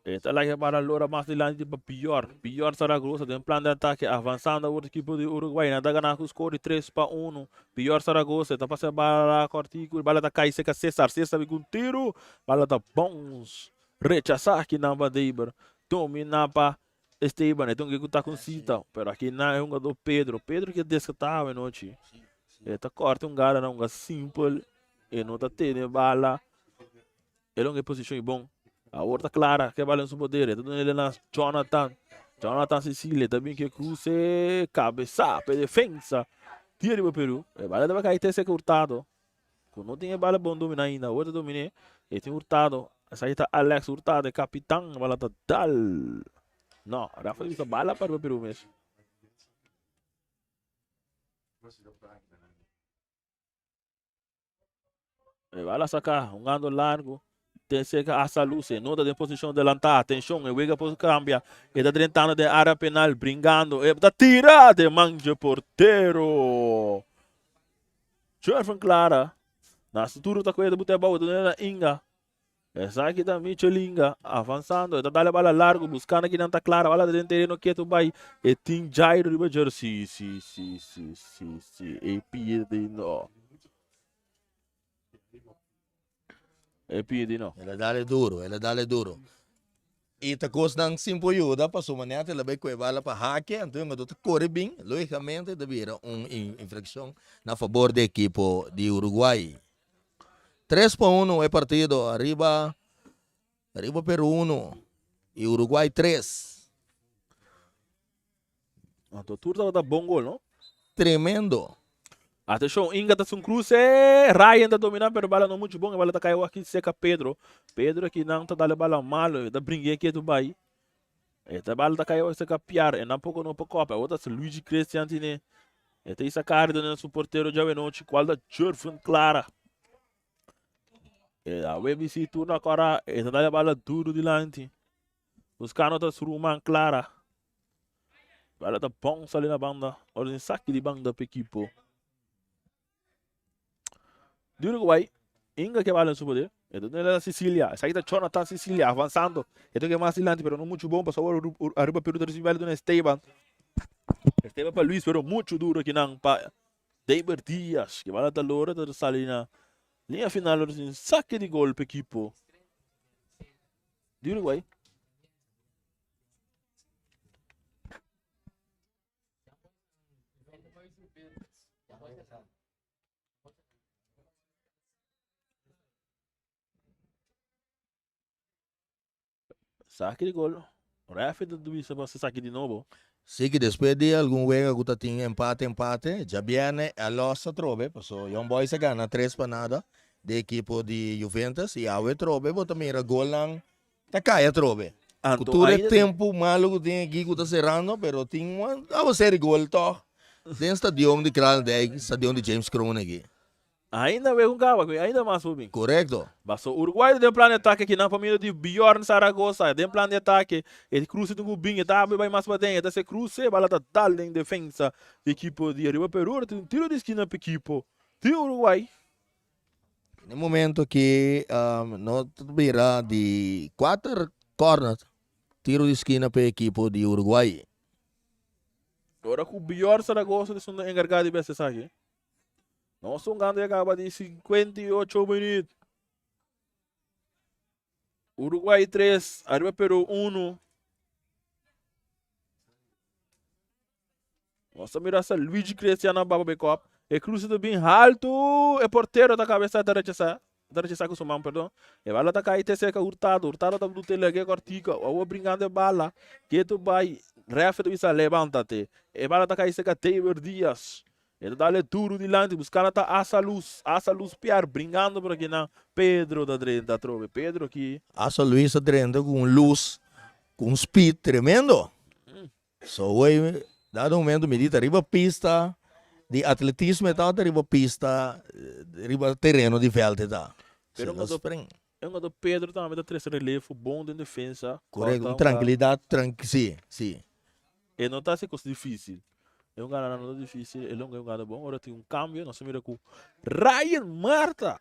E ta laga bala lora mas dilanti pa Pior. Pior Zaragoza den plan de ataque avanzando awor equipo di Uruguay. Nan ta gana ku score di 3-1. Pior Zaragoza ta pasa bala cortico. Bala ta cai seca Cesar. Cesar bin ku un tiro. Bala ta bounce. Rechasa aki nan pa Deber. Domina pa Esteban. E tin ku ta ku cita. Pero aki nan e hungador Pedro. Pedro ke descatado anochi. E ta corta un gara na un simpel. E no ta tene bala. E lo e posicion y bon. Awor ta Clara ke bala en su poder. E ta duna ele na Jonathan. Jonathan Cecilia ta bin ke cruce cabeza pe defensa. Tira riba Peru. E bala ta kai te seca Hurtado. Ku no tin e bala bon domina ainda. Awor ta domine. E tin Hurtado. Esaki ta Alex Hurtado, e capitan. Bala ta dal. No, Rafa bisa bala pa riba Peru mes. E bala saca, jugando largo. Te cerca a Luce. No ta den posicion delantá. Atencion, e wega por cambia. E ta drentando den área penal, bringando. E ta tira de man dje portero. Jervin Clara. Na su turno ta coge bute abao, ta na Inga. Esaki ta Michel Inga avanzando. E ta dale bala largo, buscando aki nan ta Clara. Bala den tereno ketu bai. E tin Jairo riba jersey. Si, si, si, si, si. E pide no. E pidi no. El a dale duro, el a dale duro. I ta kosnan sin por yuda pasobra manera el a bai ku e bala pa hake, anto e hungadó ta kore bin, logikamente ta bira un infrakshon na fabor di ekipo di Uruguay. 3-1 e partido, ariba ariba Peru 1 i Uruguay 3. Anto tur tabata bon gol, no? Tremendo. Atenshon, Inga ta sun kruse. Ryan ta domina, pero bala no muchu bon. E bala ta kai aki seka Pedro. Pedro aki nan ta dale bala malo. E ta bringa aki tu bai. E ta bala ta kai seka Piar. E nan poko no por kopa. Awor ta Luigi Christian tine. E ta isa kari done su portero djawe nochi. Kual ta Jurgen Clara. E awe bisi turno akora. E ta dale bala duro dilanti. Buscando ta su ruman Clara. Bala ta bon sali na banda. Ora tin saki di banda pa ekipo di Uruguay. Inga ke bala en su poder. E ta duna na Sicilia. Esaki ta Jonathan Sicilia avanzando. E ta ke mas dilanti pero no mucho bon pasobra ariba Peru ta ricibi bala duna Esteban. Esteban pa Luis pero mucho duro kinan pa David Diaz. Ke bala ta lora ta sali na linea final. Ora tin saki di gol pa ekipo di Uruguay. Saki di gol. Refi ta bisa pa saki di nobo. Sí ki despues di algun wega ku ta tin empate empate, djabièrnè a lòs atrobe paso Young Boys a gana tres pa nada di ekipo di Juventus i awe atrobe bo ta mira golnan ta kai atrobe. Ku Anto tur e ainda tempu malu ku tin aki ku ta serando pero tin un awaseri gol tòg den stadion di Kralendijk, stadion di James Kroon aki. Ainda wega un kaba ku ainda mas por bin. Korekto. Paso Uruguay ta den plan di atake kinan pa medio di Bjorn Zaragoza den plan di atake e kruse tin ku bin e ta habri bai mas paden e ta hasi kruse bala ta dal den defensa di ekipo di Ariba Peru ora tin un tiro di eskina pa ekipo di Uruguay. Na e momento ki no ta bira di kuater corner tiro di skina pa e ekipo di Uruguay. Ora ku Bjorn Zaragoza ta esun ta enkarga di bes esaki. Nos hungando ya caba di 58 minuut. Uruguay 3, arriba Peru 1. Nos a mira sa Luigi Cristiano baba be kop. E cruce ta bin alto. E portero ta cabeza ta rechazar. Ta rechazar cu su man, perdon. E bala ta cai te cerca Hurtado. Hurtado ta bute lege cortica. Awo brincando e bala. Keto bay. Ref ta bisa levántate. E bala ta cai cerca David Diaz. E ta dal e duru dilanti, buskando ta Asa Luz, Asa Luz Piar, bringando por akinan. Pedro ta drenta atrobe. Pedro ki. Asa Luis ta drenta ku un luz, ku un speed tremendo. So wey, dado momento mi di ta riba pista di atletismo e tabata riba pista, riba tereno di veld e ta. Pero So, spring. En cuanto Pedro tambe ta trece relevo bon den defensa. Correcto, un tranquilidad, tranqui, si, si. E no ta haci cos dificil. E un gana no ta dificil, e longa e un gana bon. Ora tin un cambio, nos a mira cu Ryan Marta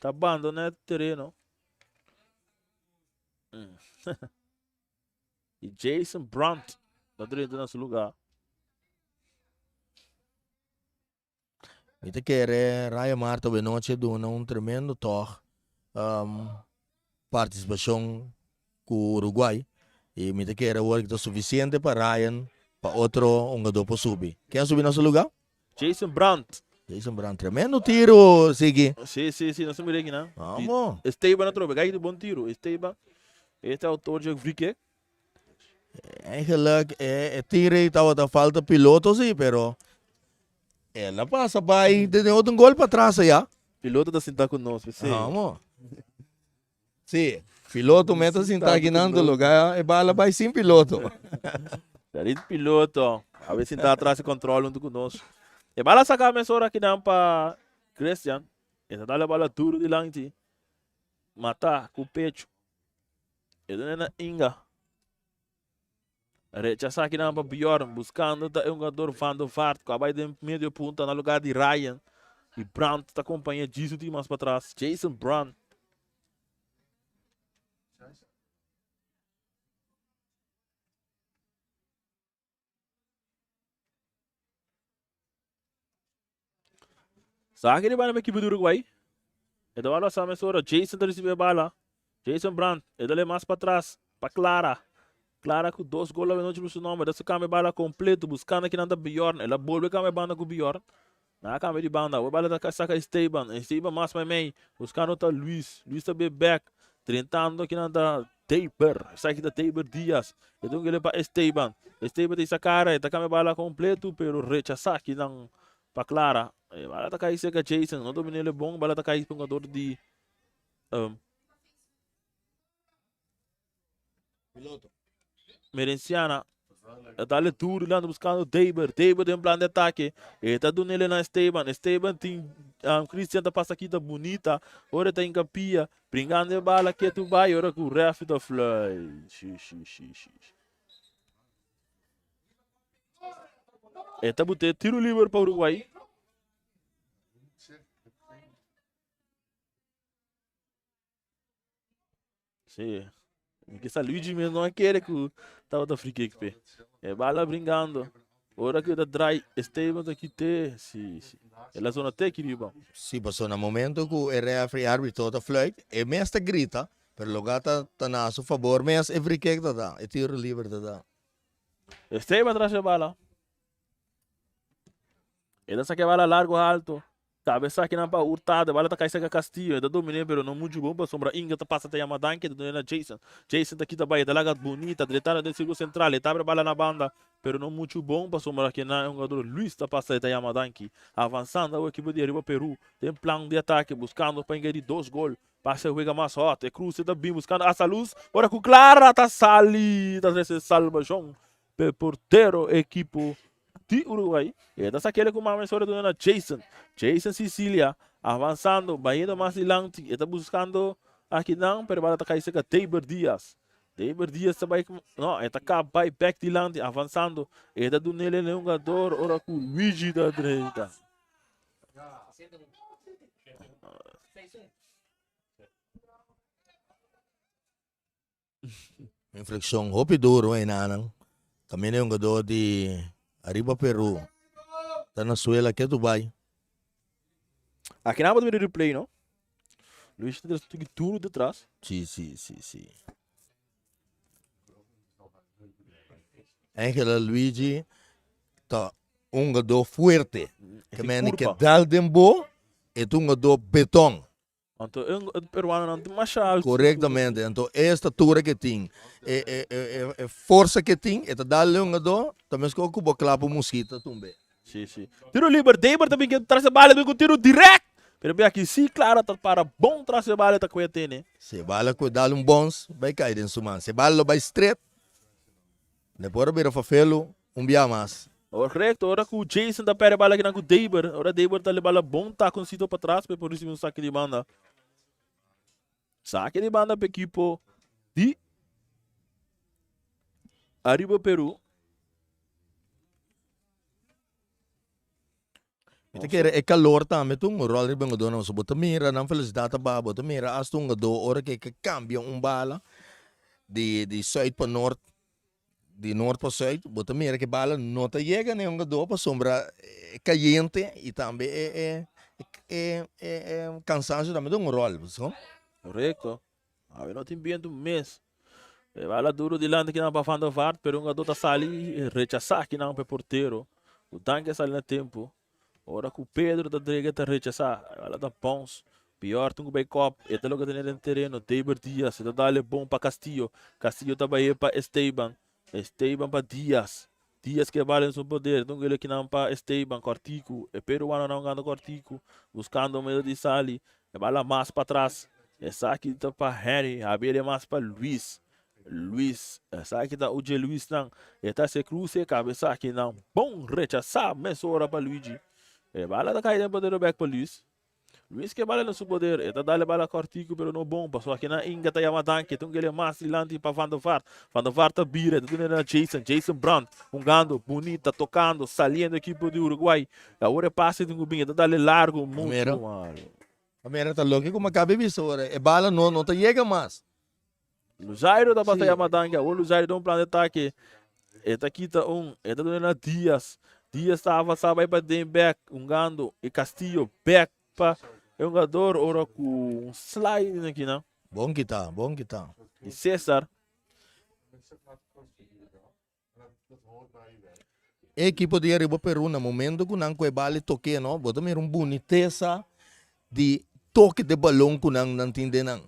ta abandona e tereno. Y Jason Brandt ta drenta na su lugar. Mi ta kere Raya Marta awe nochi a duna un tremendo tòg partisipashon ku Uruguay i mi ta kere awor ki ta sufisiente pa Ryan pa otro hungadó por subi. Ken a subi na su lugá? Jason Brandt. Jason Brandt, tremendo tiro sigui. Si, si, si, nos a mira aki nan. Vamos. Esteban atrobe, gai di bon tiro. Esteban, e ta autor dje free kick. Eigenlijk e e tiro ei tabata falta piloto si, pero el a pasa bai den otro un gol pa atras aya. Piloto ta sinta ku nos, p'esei. Amo. Si, piloto mes ta sinta aki nan ta loga e bala bai sin piloto. Darid piloto, a bai sinta atras e control huntu ku nos. E bala saka mesora akinan pa Christian. E ta dal e bala duro dilanti. Mata ku pechu. E ta na Inga. Rechasa kinan pa Bjorn. Buscando ta e hungador Van der Vaart. Cu a bay den medio punta na lugar di Ryan. Y Brandt ta acompaña Jisu tin mas patras. Jason Brandt. Sa ki riba na ekipo di Uruguay. E ta wòrdu sa mesora. Jason ta risibi e bala. Jason Brandt. E ta lei mas patras pa Clara. Clara ku dos gol awe nochi ku su nòmber. Ta su kambia e bala kompleto buskando kinan ta Bjorn. El a bolbe kambia e banda ku Bjorn. Nan a kambia di banda. Awor e bala ta saka Esteban. Esteban mas meimei. Buskando ta Luis. Luis ta be bèk. Drentando kinan ta Taper. Esaki ta Taper Diaz. E ta un kele pa Esteban. Esteban ta isa kara. E ta kambia e bala kompleto pero rechasá kinan pa Clara. E bala ta kai cerca Jason. No domina el bon. Bala ta kai pa un jugador di um, Piloto. Merenciana. E ta dale duro lando buscando Daber. Daber den plan de ataque. E ta dunele na Esteban. Esteban tin um, Christian ta pasa kita bonita. Ora ta encapia. Bringando e bala que tu vai. Ora ku ref ta fly. Shi, shi, shi, shi. E ta bute tiro liber pa Uruguay. Sí. Que sa Luigi mesmo não quer que tava ta free kick pe. E bala brincando. Ora que ta dry Esteban ta kite. Sí, sí. E la zona te kiriba. Sí, pasobra na momento ku e referee arbitro ta fluit, e mes ta grita, pero loga ta ta na su fabor mes e free kick ta da, e tiro liber ta da. Esteban tras e bala. E ta saca e bala largo alto. Kabesa akinan pa Hurtado, e bala ta kai serka Castillo, e ta dominé pero no muchu bon pasobra Inga ta pasa ta yama Danke, ta duna na Jason. Jason ta kita bai, e ta laga bunita, dretando den sirkulo sentral, e ta abri bala na banda pero no muchu bon pasobra akinan e hungador Luis ta pasa e ta yama Danki. Avansando awe ekipo di Ariba Peru den plan di atake buskando pa inga di dos gol. Pase wega mas hot, e kruse ta bin buskando Asaluz, ora ku Clara ta sali ta trese salbashon p'e portero ekipo di Uruguay. E ta sakele ku mama esora duna na Jason. Jason Sicilia avansando, bayendo mas dilanti, e ta buskando akinan, pero e bala ta kai serka Deiber Diaz. Deiber Diaz ta bai, no, e ta kap bai bek dilanti, avansando, e ta dunele na e hungador ora ku Luigi ta drenta. Infraccion hopi duro enanan. Caminda e hungador di Ariba Peru ta na suela ketu bai. Aki nan bo ta mira replay no. Luis ta tres tuki duro detras. Si si si si. Angela Luigi ta un hungador fuerte. Ke mende ke dal den bo e ta un hungador beton. Anto e peruanonan tin masha alto. Korektamente. Anto e estatura ke tin, e e e e forsa ke tin, e ta dal den hungador, ta meskos ku bo klapa un muskito tumbe. Si, si. Tiro liber, Deber ta bin ke tras e bala, bin ku tiro direct. Pero bin aki si Clara ta para bon tras e bala ta kue tene. Si e bala kue dal un bons, bai kai den su man. Si e bala lo bai stret, ne por a bira fafelu un bia mas. Correcto, ora ku Jason ta perde bala kinan ku Deber, ora Deber ta le bala bon takoncito patras pa e por ricibi un sake di banda. Sake di banda pa ekipo di Ariba Peru. Mi ta kere e calor tambe ta un rol riba hungadornan pasobra bo ta mira nan velocidad ta baha, bo ta mira hasta un hungador ora ke ke cambia un bala di di zuid pa noord, di noord pa zuid, bo ta mira ke bala no ta yega na e hungador pasobra e cayente y tambe e e e e cansancio tambe ta un rol, bo. Correcto. Awe no tin bientu mes. E bala duro dilanti kinan pa Van der Vaart, pero un hungador ta sali y rechasa kinan pa e portero. Ku danki a sali na tempo. Ora ku Pedro ta drega ta rechasa. E bala ta bounce. Pior tin ku bay kop. E ta loke tene den tereno. Deber Diaz e ta dale bon pa Castillo. Castillo ta baye pa Esteban. Esteban pa Diaz. Diaz ke bala den su poder. Tin ku kinan pa Esteban. Kortiku. E peruanonan hungando kortiku. Buskando medio di sali. E bala mas patras. Esaki ta pa Henry. Javier e mas pa Luis. Luis. Esaki ta Uge Luis nan. E ta haci cruce. Cabeza aki nan. Bon rechasa mesora pa Luigi. E bala ta cay den poder bek pa Luis. Luis ke bala den su poder. E ta dal e bala cortico pero no bon. Paso aki nan Inga ta yama Danke. Tin kele mas dilanti pa Van der Vaart. Van der Vaart ta bira. E ta duna na Jason. Jason Brandt. Hungando. Bunita. Tocando. Saliendo equipo di Uruguay. Awor e pase tin ku bin, e ta dale largo mucho malo. Mira ta loke ku mi a kabe bisa ora, e bala no no ta yega mas. Luzairo ta pasa yama tanki, awor Luzairo ta un plan di atake, e ta kita un, e ta duna na Diaz, Diaz ta avansa bai pa den bek, hungando e Castillo bek pa e hungador ora ku un sliding akinan. Bon kita, bon kita. Di Cesar. E ekipo di Ariba Peru na momento ku nan ku e bal e toke no, bo ta mira un bunitesa di toke de balon ku nan nan tin den nan.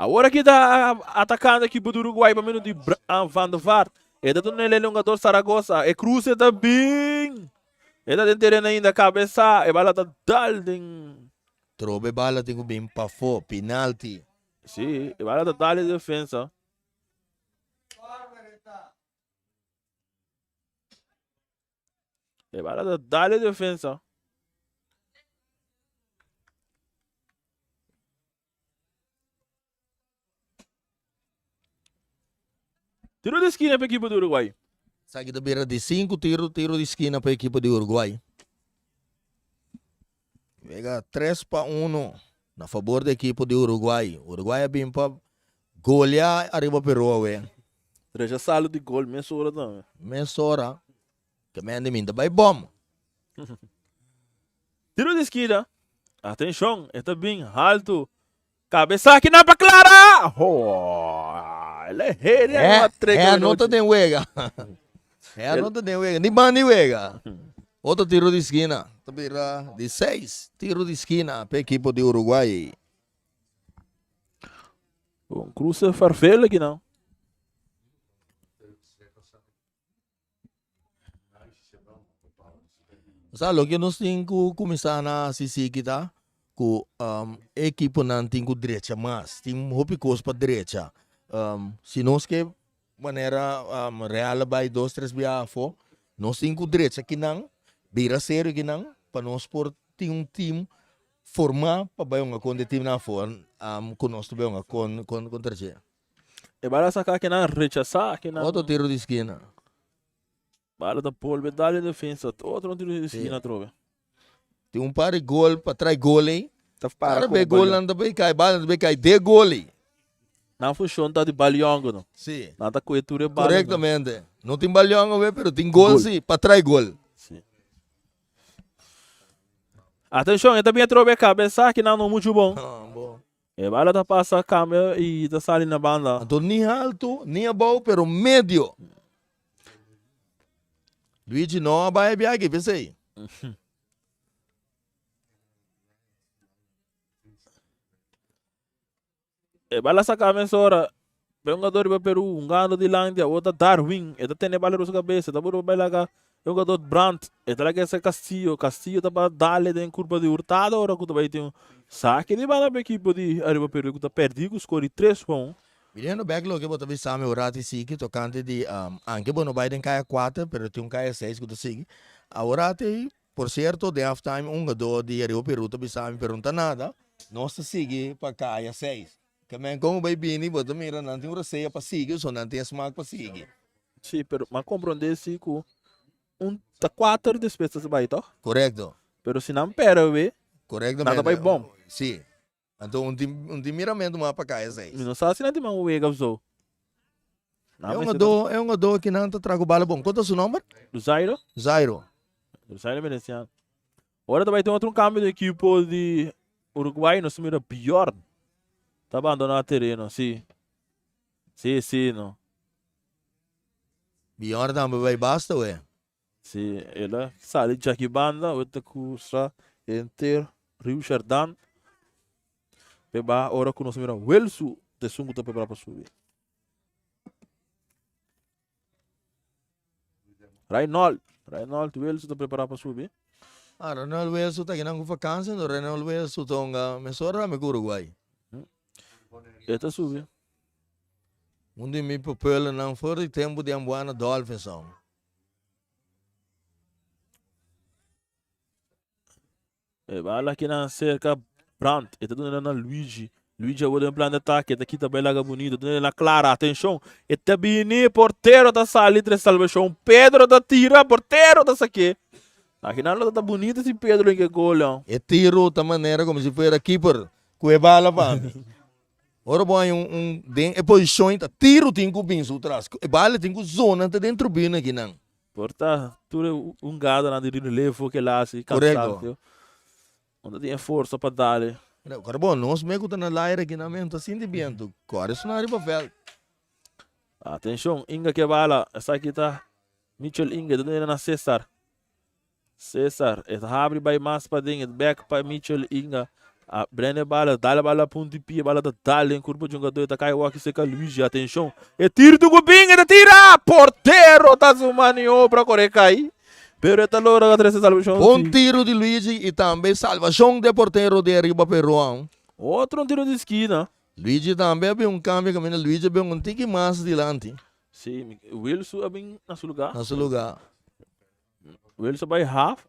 Awor aki ta atakando ekipo di Uruguay pa medio di Van der Vaart. E ta duna el hungador Zaragoza. E cruce ta bin. E ta den tereno ainda. Cabeza. E bala ta dal den. Trobe e bala tin ku bin pafó. Penalti. Si, e bala ta dal den defensa. E bala ta dale defensa. Tiro di esquina pa equipo di Uruguay. Esaki ta bira di sinku tiro, tiro di esquina pa equipo di Uruguay. Wega tres pa uno na fabor di equipo di Uruguay. Uruguay a bin pa golea ariba Peru awe. Drecha salo di gol mesora tambe. Mesora. Ke men di min ta bai bom. Tiro di skina. Atenshon, e ta bin haltu. Kabesa aki nan pa Clara! Ho! El a heri a treka. E no ta den wega. E no ta den wega. Ni ban di wega. Otro tiro di skina. Ta bira di seis tiro di skina pa ekipo di Uruguay. Bon cruce farvelo aki nan. Sa loke nos tin ku kuminsá na hasi siki ta ku e ekiponan tin ku drecha mas. Tin hopi kos pa drecha. Si nos ke manera Real a bai dos tres bia afó, nos tin ku drecha kinan, bira serio kinan pa nos por tin un team formá pa bai hunga kontra e teamnan afó ku nos ta bai hunga kontra dje. E bala saka kinan rechasá kinan. Otro tiro di skina. Bala ta bolbe dal den defensa. Otro tiro di skina atrobe. Tin un par di gol pa trai gol ei. Ta para Cada be gol nan ta bay kai, bala ta bay kai de gol ei. Nan funcion ta di baliongo no. Si. Nan ta koe tur e bala. Correctamente. No tin baliongo we, pero tin gol, gol si, pa trai gol. Si. Atencion, e ta bin atrobe cabeza kinan no mucho bon. Ah, bon. E bala ta pasa cambia y ta sali na banda. Anto ni halto ni abou pero medio. Luigi no a bai biaha aki p'esei. E bala saca mesora. Pe hungador riba Peru hungando dilanti awor ta Darwin. E ta tene bala riba su cabeza. Ta buru bai laga e hungador Brandt. E ta laga ese Castillo. Castillo ta ba dale den curva di Hurtado ora cu ta bai tin un sake di bala pa ekipo di Ariba Peru cu ta perdi cu score di tres pa un. Biniendo bek loke bo ta bisa mi ora ti sigui tocante di anke bo no bai den kaya kuater pero tin un kaya seis cu ta sigui. Awor ti por cierto den half time un hungador di Ariba Peru ta bisa mi pero no ta nada nos ta sigui pa kaya seis. Ke men kon bai bini bo ta mira nan tin un resea pa sigui so nan tin e smak pa sigui. Si pero m'a comprende si cu un ta kuater despues ta bai toch? Korekto. Pero si nan perde we Korektamente. nan ta bai bom. Si. Anto un tin un tin miramentu mas pa kaya seis. Mi no sa si nan tin mas un wega of zo. E un ado e un ado ki nan ta traha ku bala bon. Kon ta su nomber? Zairo. Zairo. Zairo Veneciano. Ora ta bai tin otro un cambio di equipo di Uruguay nos mira Bjorn ta abandona tereno si si si no. Bjorn tambe bai basta we. Si el a sali djaki banda we ta cruza henter Rio Jardin pe baha ora cu nos mira Welsu ta esun cu ta prepara pa subi. Reynold, Reynold Wilson ta prepara pa subi. Ah, Reynold Wilson ta kinan ku vakansia, no Reynold Wilson ta hunga mesora tambe ku Uruguay. E ta subi. Un di mi pupuelonan for di tempu di Ambuana Dolphins son. E bala kinan cerca Brandt. E ta duna na Luigi. Luigi awor den plan de ataque. E ta kita bay laga bonito. Duna na Clara. Atencion. E ta bini. Portero ta sali tres salvacion. Pedro ta tira. Portero ta sake. Akinan lo ta bonito si Pedro hinca e gol. Leon. E tiro ta manera como si fuera keeper cu e bala pa mi. Ora bo hay un un den e posicion ta tiro tin cu bin su tras. E bala tin cu zona ta den tribuna akinan. Por ta tur e hungadonan di relevo ke la hasi Korekto. kansansio. No ta tin e forsa pa dale. Ora bo nos mes ku ta na laire aki nan mes no ta sinti bientu. Kore suna riba vèlt. Atenshon, Inga ke bala. Esaki ta Mitchell Inga. E ta duna na Cesar. Cesar, e ta habri bai mas paden, e bek pa Mitchell Inga. A brende bala, dal bala punti pia, bala ta dal den kurpo jungador, e ta kai waki seka Luigi, atenshon, e tiro di Gubin, e ta tira! Portero ta su maniobra kore kai, pero e ta logra trese salvashon Bon si. tiro di Luigi y tambe salvashon di e portero di Ariba Peruan. Otro un tiro di skina. Luigi tambe a bin un cambio caminda Luigi a bin un tiki mas dilanti. Si, Wilson a bin na su lugar. Na su lugar. Wilson bai half.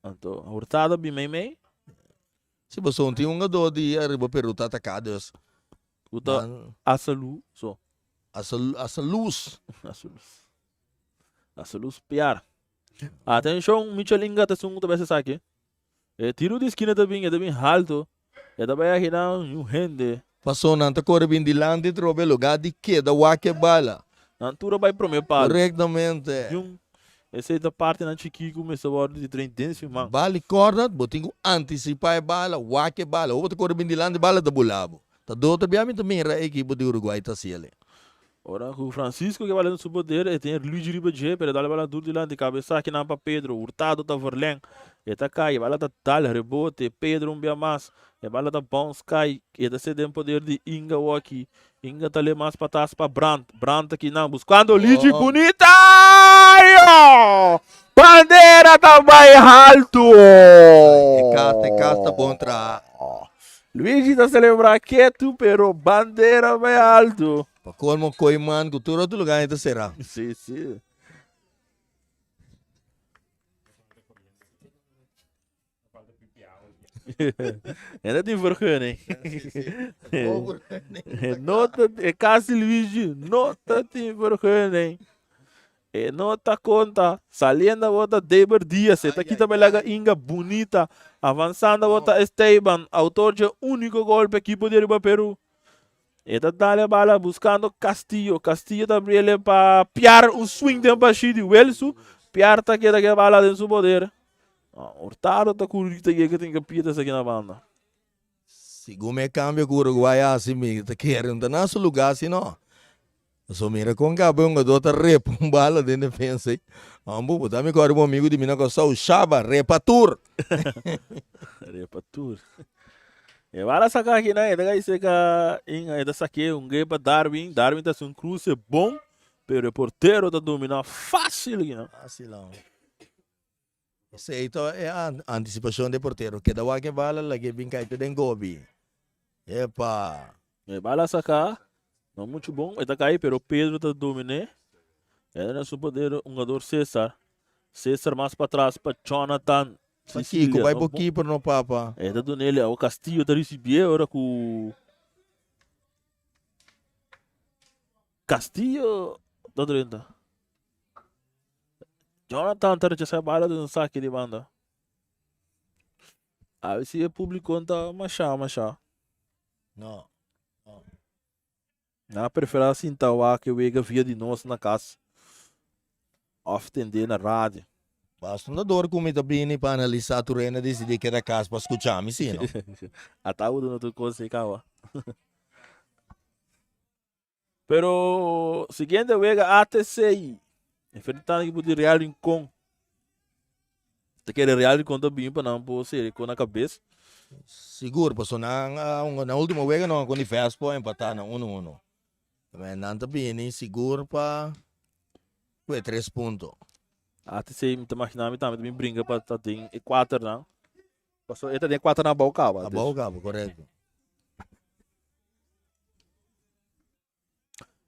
Anto Hurtado bin mei mei. Si boso tin un gador di ariba Peru ta ataka dus. Ku ta Asalu so. Asalus. Asalus. Asalus piar. Atenshon Michel Inga ta esun ku ta bai esaki. E tiro di skina ta bin e ta bin halto. E ta bai agina un hende. Paso nan ta kore bin dilanti trobe lugar di keda wak e bala. Nan tur a bai prome palo. Korektamente. Jun, esei ta partinan chikí ku mester wòrdu di train den siman. Bali kòrda, bo tin ku antisipá e bala, wak e bala. Ora bo ta kore bin dilanti, bala ta bula bo. Ta dor ta bia mi ta mira e ekipo di Uruguay ta hasi el'e. Ora ku Francisco ke bala den su poder, e tin Luigi riba dje, pero e dal e bala dur dilanti, kabesa akinan pa Pedro, Hurtado ta verleng, e ta kai, e bala ta dal rebote, Pedro un bia mas, e bala ta bounce kai, e ta ser den poder di Inga awaki, Inga ta le mas patras pa Brandt, Brandt akinan buskando Luigi, bunita! Bandera ta bai haltu! E kas, e kas ta bon traha. Luigi ta celebra ketu, pero bandera bai haltu. Pa colmo Kooiman cu tur otro lugar ta cera. Sí, sí. En dat tin vergunning. No ta, e cas di Luigi no ta tin vergunning. E no ta conta. Saliendo awor ta Deber Diaz. E ta kita belaga Inga bunita. Avanzando awor ta Esteban, autor dje unico gol pa equipo di Aruba Peru. E ta dal e bala buscando Castillo. Castillo ta abriele pa Piar. Un swing den bashi di Welsu. Piar ta keda ke bala den su poder. Ah, Hurtado ta curi ta yega tin ke pita esaki na banda. Segun e cambio cu Uruguay a haci mi ta kere no ta na su lugar si no. Pasobra mira con caba e hungador ta repa un bala den defensa ey. Hombo, bo ta mi corda un amigo di mi na Curaçao, Shaba, repa tur! Repa tur. E bala saca aki nan, e ta cay seca in, e ta saque un gay pa Darwin. Darwin ta haci un cruce bon, pero e portero ta domina facil aki nan. Facil, hombo. Esey ta e anticipacion di e portero. Keda wak e bala, lag'e bin cay te den gobi. Epa! E bala saca, no mucho bon, e ta cay pero Pedro ta domine. E na su poder hungador Cesar. Cesar mas patras pa Jonathan Pakico Sicilia. bay No bo bon. keeper no papa? E ta dunele awo Castillo ta ricibié ora cu Castillo ta drenta. Jonathan ta rechasá bala den un saki di banda. A ver si e público ta mashá mashá. No. No. Nan a preferá sinta wak e wega via di nos na kas òf tendé na radio. Basta un dador ku mi ta bini pa analisá tur hende a disidí keda kas pa skuchá mi si no. Ata bo duna tur kos ei kawa. Pero siguiente wega ATC enfrentando equipo di Real Rincon. Ta kere Real Rincon ta bin pa nan por seri con na cabeza. Sigur, paso nan a hunga nan ultimo wega nan a con di Vespo a empata nan 1-1. Men nan ta bini sigur pa kue tres punto. ATC mi ta imagina mi tambe ta bin bringa pa ta den e kuaternan. Paso e ta den e kuaternan abou kaba. Abou kaba, korekto.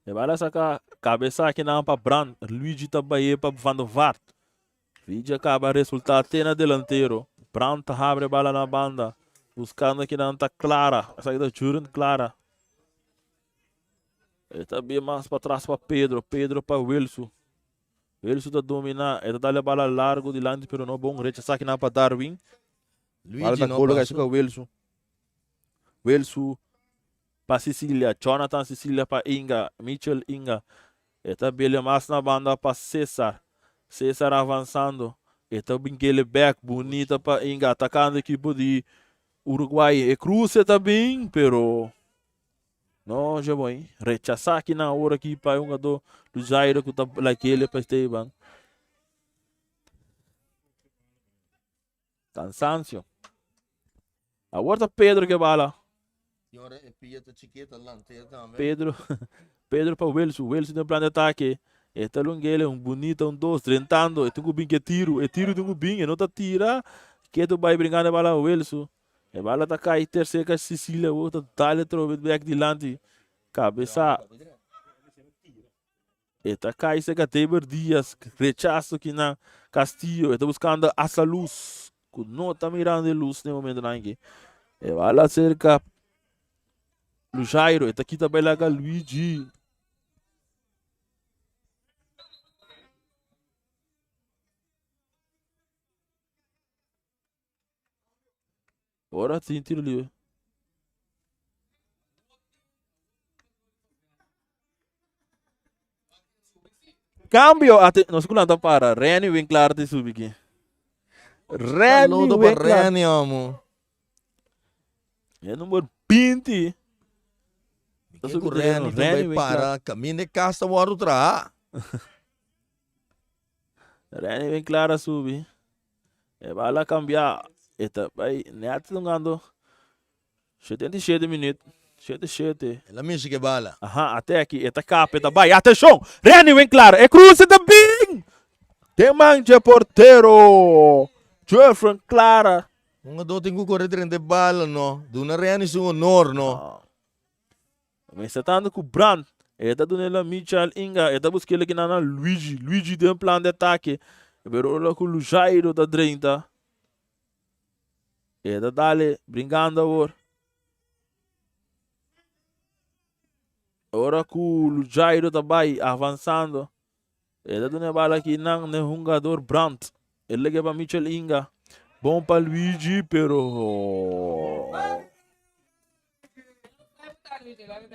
E bala saca cabeza aki nan pa Brand. Luigi ta baye pa Van der Vaart. Luigi a caba resulta te na delantero. Brand ta habre bala na banda. Buscando aki nan ta Clara. Esaki ta Juren Clara. E ta bien mas pa tras pa Pedro. Pedro pa Wilsu. Wilsu ta domina. E ta dale bala largo dilanti pero no bon. Rechaza aki nan pa Darwin. Bala Luigi ta no coloca paso. pa Wilsu. Wilsu pa Cecilia, Jonathan Cecilia pa Inga, Mitchell Inga. E ta bele mas na banda pa Cesar. Cesar avansando. E ta bin kele bek bunita pa Inga atakando ekipo di Uruguay. E cruce ta bin, pero no je bon. Rechasa aki nan awor aki pa e hungador Lujairo ku ta lakele pa Esteban. Cansancio. Awor ta Pedro ke bala. Pedro, Pedro pa Wilson. Wilson den plan de ataque. E ta lungele un bunita, un dos, drentando. E tin ku bin ke tiru. E tiru tin ku bin. E no ta tira. Ketu bai brinkando e bala Wilson. E bala ta kai ter cerca Cecilia. Awor ta dale trobe bek dilanti. Cabeza. E ta kai serka Deber Diaz, rechaso ki na Castillo. E ta buskando asa lus, ku no ta mirando e lus na e momentonan aki. E bala serka Lujairo, e ta kita bai laga Luigi. Ora tin tiro libre. Cambio, ate, nos ku lanta para. Renny Winklar te subi aquí. Renny Saludo pa Winklar. Renny, amo. E número 20. Mi ke ku Renny ta bai para kaminda e kas ta wòrdu traha. Renny ben klar a subi. E bala a kambia. E ta bai nèt tungando 77 minüt. Shete shete. El a mishi ku e bala. Aha, ate aki e ta kap, e ta bai. Atenshon! Renny Winklar, e kruse ta bin! Den man dje portero Jeffren Clara. Un adó tin ku kore drenta e bala no. Duna Renny su honor no. Mester tanto ku Brandt. E ta duna el a Michael Inga. E ta buska el akinan na Luigi. Luigi den plan di atake. Pero ora ku Lujairo ta drenta. E ta dale brincando awor. Ora ku Lujairo ta bai avanzando. E ta duna e bala aki nan ne hungador Brandt. E lege pa Michel Inga. Bon pa Luigi, pero...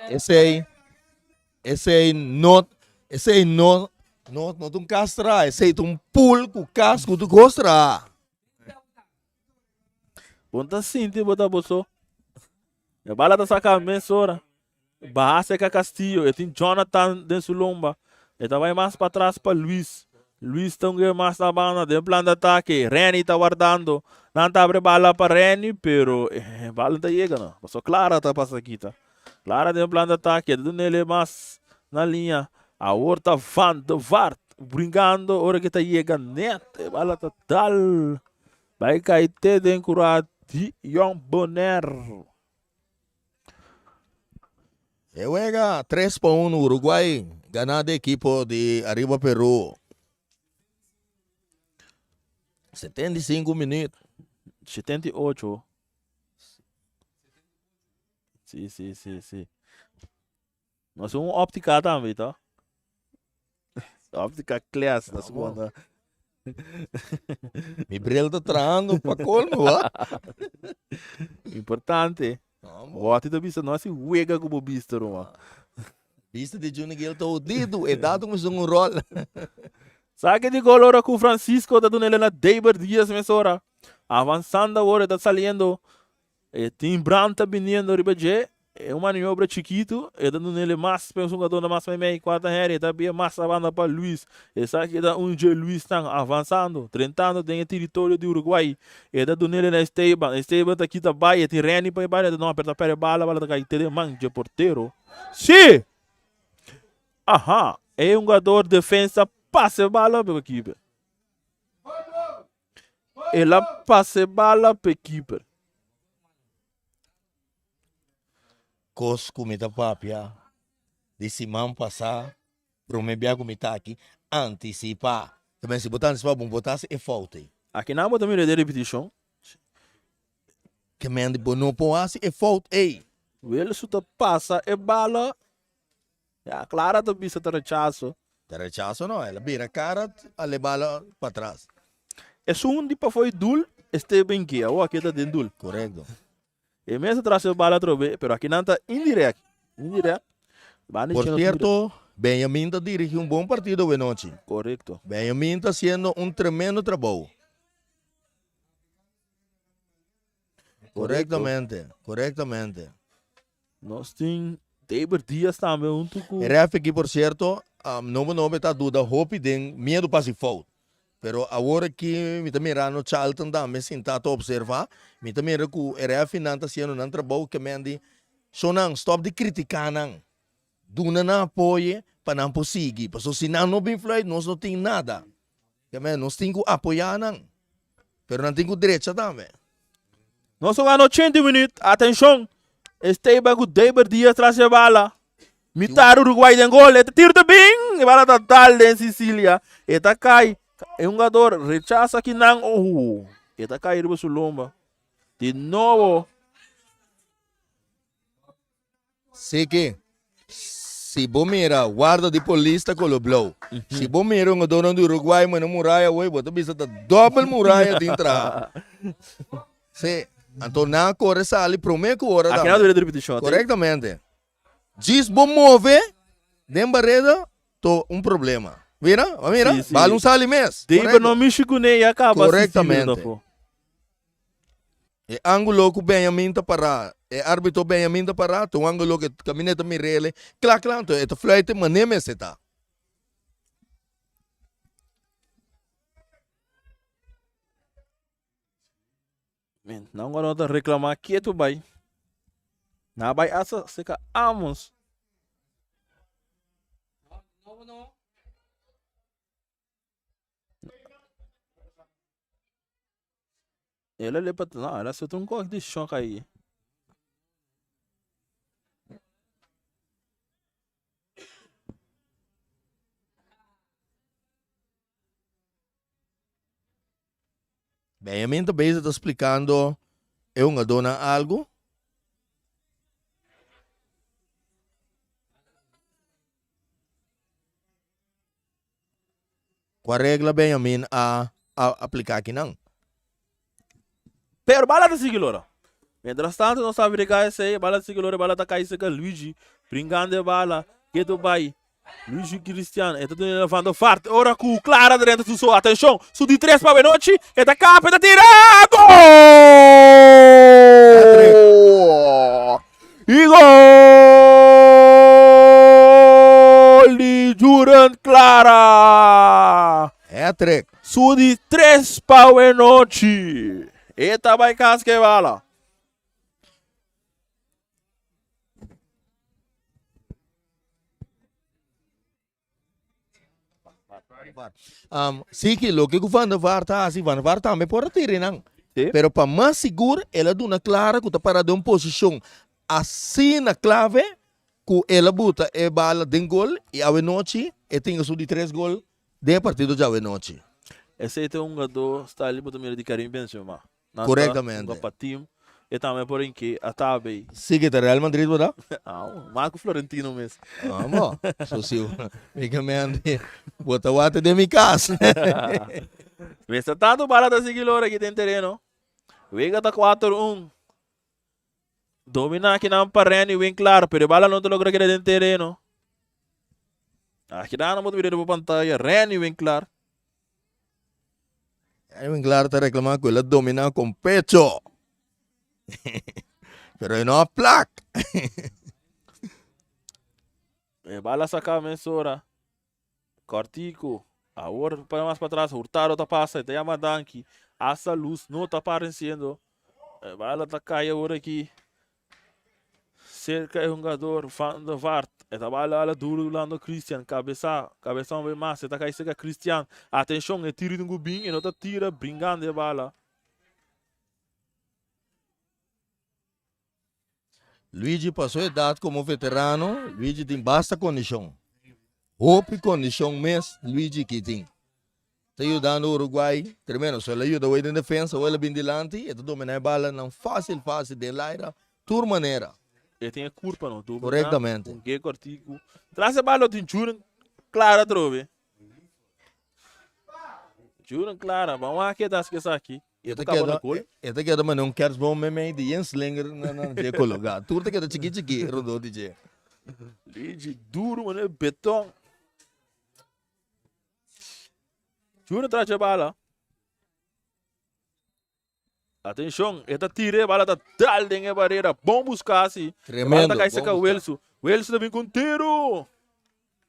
Esei, esei no, esei no, no, no ta un kas traha, esei ta un pool ku kas ku tur kos traha. Bon ta sinti bo ta boso. E bala ta saka mesora. Baha seka Castillo. E tin Jonathan den su lomba. E ta bai mas patras pa Luis. Luis ta un mas na banda den plan de atake. Renny ta wardando. Nan ta abre bala pa Renny, pero e bala no ta yega no. Paso Clara ta pasa kita. Clara den plan de atake. E ta dunele mas na liña. Awor ta Van de Vaart bringando ora ke ta yega net. E bala ta dal. Bai kai te den kura di Jong Bonaire. E wega 3 pa 1 Uruguay gana di ekipo di Ariba Peru. 75 minuut. 78. Si, si, si, si. Nos un óptica tambe, to. Óptica class, nos wanda. Mi bril ta trahando pa colmo, wa. Importante. Wati ta bisa, no hasi wega ku bo bista, ruma. Bista di Juni Gil ta odido, e dado ku un rol. Saque di gol ora ku Francisco ta duna na David Diaz mesora. Avanzando awor, e ta saliendo. E tin Brandt ta biniendo riba dje. E un maniobra chikitu. E ta duna el mas pa e hungador na mas meimei. Kua ta Henry. E ta bia mas a banda pa Luis. Esaki ta un dje Luisnan avansando, drentando den e teritorio di Uruguay. E ta duna el na Esteban. Esteban ta kita bai. E tin Renny pa e banda. E ta no aperta perde bala. Bala ta kai te den man dje portero. Si! Aha! E hungador defensa pasa e bala pa e keeper. El a pasa e bala pa e keeper. Kos ku mi ta papia di siman pasá, promé bia ku mi ta aki, antisipá. Ta ben si bo ta antisipá bo no por ta hasi e fout ei. Akinan bo ta mira den repetishon. Ke men di bo no por hasi e fout ei. Wilson ta pasa e bala. Ya, Clara ta bisa ta rechaso. Ta rechaso no, el a bira cara a le bala patras. Esun di pafó e dul, Esteban Gea, awor aki e ta den dul. Correcto. E mes a trasa e bala atrobe, pero aki nan ta indirect, indirect. Banda Por cierto, Benjamin ta dirigi un bon partido awenochi. Correcto. Benjamin ta haciendo un tremendo trabou. Correctamente, correctamente. Nos tin David Diaz tambe hunto cu. E ref aki por cierto, um, nobo nobo ta duda hopi den miedo pa si fout. Pero awor aki mi ta mirando Charlton tambe sinta ta observa, mi ta mira cu e refinan ta haciendo nan trabou ke men di, Shonan, stop di critica nan. Duna nan apoye pa nan por sigui. Pasobra si nan no bin fluit, nos no tin nada. Ke men, nos tin ku apoyá nan. Pero nan tin ku drecha tambe. Nos a gana 80 minuut. Atenshon! Esteban ku David Diaz tras e bala. Mitar Uruguay den gol. E ta tiro ta bin! E bala ta dal den Sicilia. E ta kai. E hungador rechasa kinan. Oh! E ta kai riba su lomba. Di nobo. Siki, si bo mira warda di polis ta kolo blou. Si bo mira un adorno di Uruguay mane muraya awey bo ta bisa ta dobbel muraya tin traha. Si, anto nan a kore sali prome ku ora Aki nan debe repetishon. Korektamente. Djis bo move den bareda to un problema. Mira, bo mira, Si, si. balun sali mes. Debe Korekto. no mishi kuné ya kaba. Korektamente. E ángulo ku Benjamin ta pará, e árbitro Benjamin ta pará, ta un ángulo ku kaminda e ta mir'é kla kla, anto e ta fluit manera mester ta. Men, nan ora ta reklamá ketu bai. Nan a bai hasta serka Amos. El a lepa, no, el a sota un kos di shok ahí. Benjamin ta bezig ta splikando e hungadónan algu. Kua regla Benjamin a apliká akinan? Pero bala ta sigui lora. Mientras tanto nos ta averigá esei, bala ta sigui lora, bala ta kai serka Luigi, brinkando e bala, ketu bai. Luigi Cristian, e ta tene levando fart, ora ku Clara drenta su so, atenshon, su di tres pa Benochi, e ta kapa, e ta tira, gol! Y gol di Juren Clara! Hat-trick. Su di tres pa Benochi. E ta bai kas ke bala. Um, sí que loke ku Van der Vaart ta hasi, Van der Vaart tambe por a tira nan. Sí. Pero pa mas sigur, el a duna Clara ku ta para den un posishon asina klave ku el a buta e bala den gol i awenochi e tin su di tres gol den e partido djawe-nochi. Esei ta un hungadó style bo ta mira di Karim Benzema. Nan ta Correctamente. hunga pa team. E tambe por inke a tabe. Sí que ta Real Madrid bo ta? Ah, mas ku Florentino mes. Amo, so si mi ke mende bo ta wate den mi kas. Mester tantu bala ta sigui lora aki den tereno. Wega ta 4-1. Domina akinan pa Renny Winklaar, pero e bala no ta logra keda den tereno. Akinan bo ta mira riba pantaya Renny Winklaar. Renny Winklaar ta reclama cu el a domina con pecho. Pero e no a plak. E bala saca mesora. Cortico. Awor pa mas patras Hurtado ta pasa, e ta yama danki. Hasta luz no ta apareciendo. E bala ta cay awor aki. Cerca e hungador Van der Vaart. E ta bala ala duro Lando Christian. Cabeza, cabeza un vez mas. E ta cay cerca Christian. Atencion, e tiro di un gubin. E no ta tira bringando e bala. Luigi pa su edad como veterano, Luigi tin basta condicion. Hopi condicion mes Luigi ki tin. Ta yudando Uruguay tremendo. So el a yuda hoy den defensa, hoy el a bin dilanti, e ta domina e balanan facil facil den laira, tur manera. E tin e curpa no, domina Correctamente. un ge cortico. Tras e bala tin Juren Clara atrobe. Juren Clara, ban wak ke ta haci esaki. E ta keda, e ta keda manera un kerstboom meimei di yen slinger na na dje kologá. Tur ta keda chiki chiki rondó di dje. Luigi duro manera beton. Junior tras dje bala. Atenshon, e ta tira e bala ta dal den e barera. Bon buská si. E bala Tremendo, ta kai bon seka buská. Wilsu. Wilsu ta bin ku un tiro.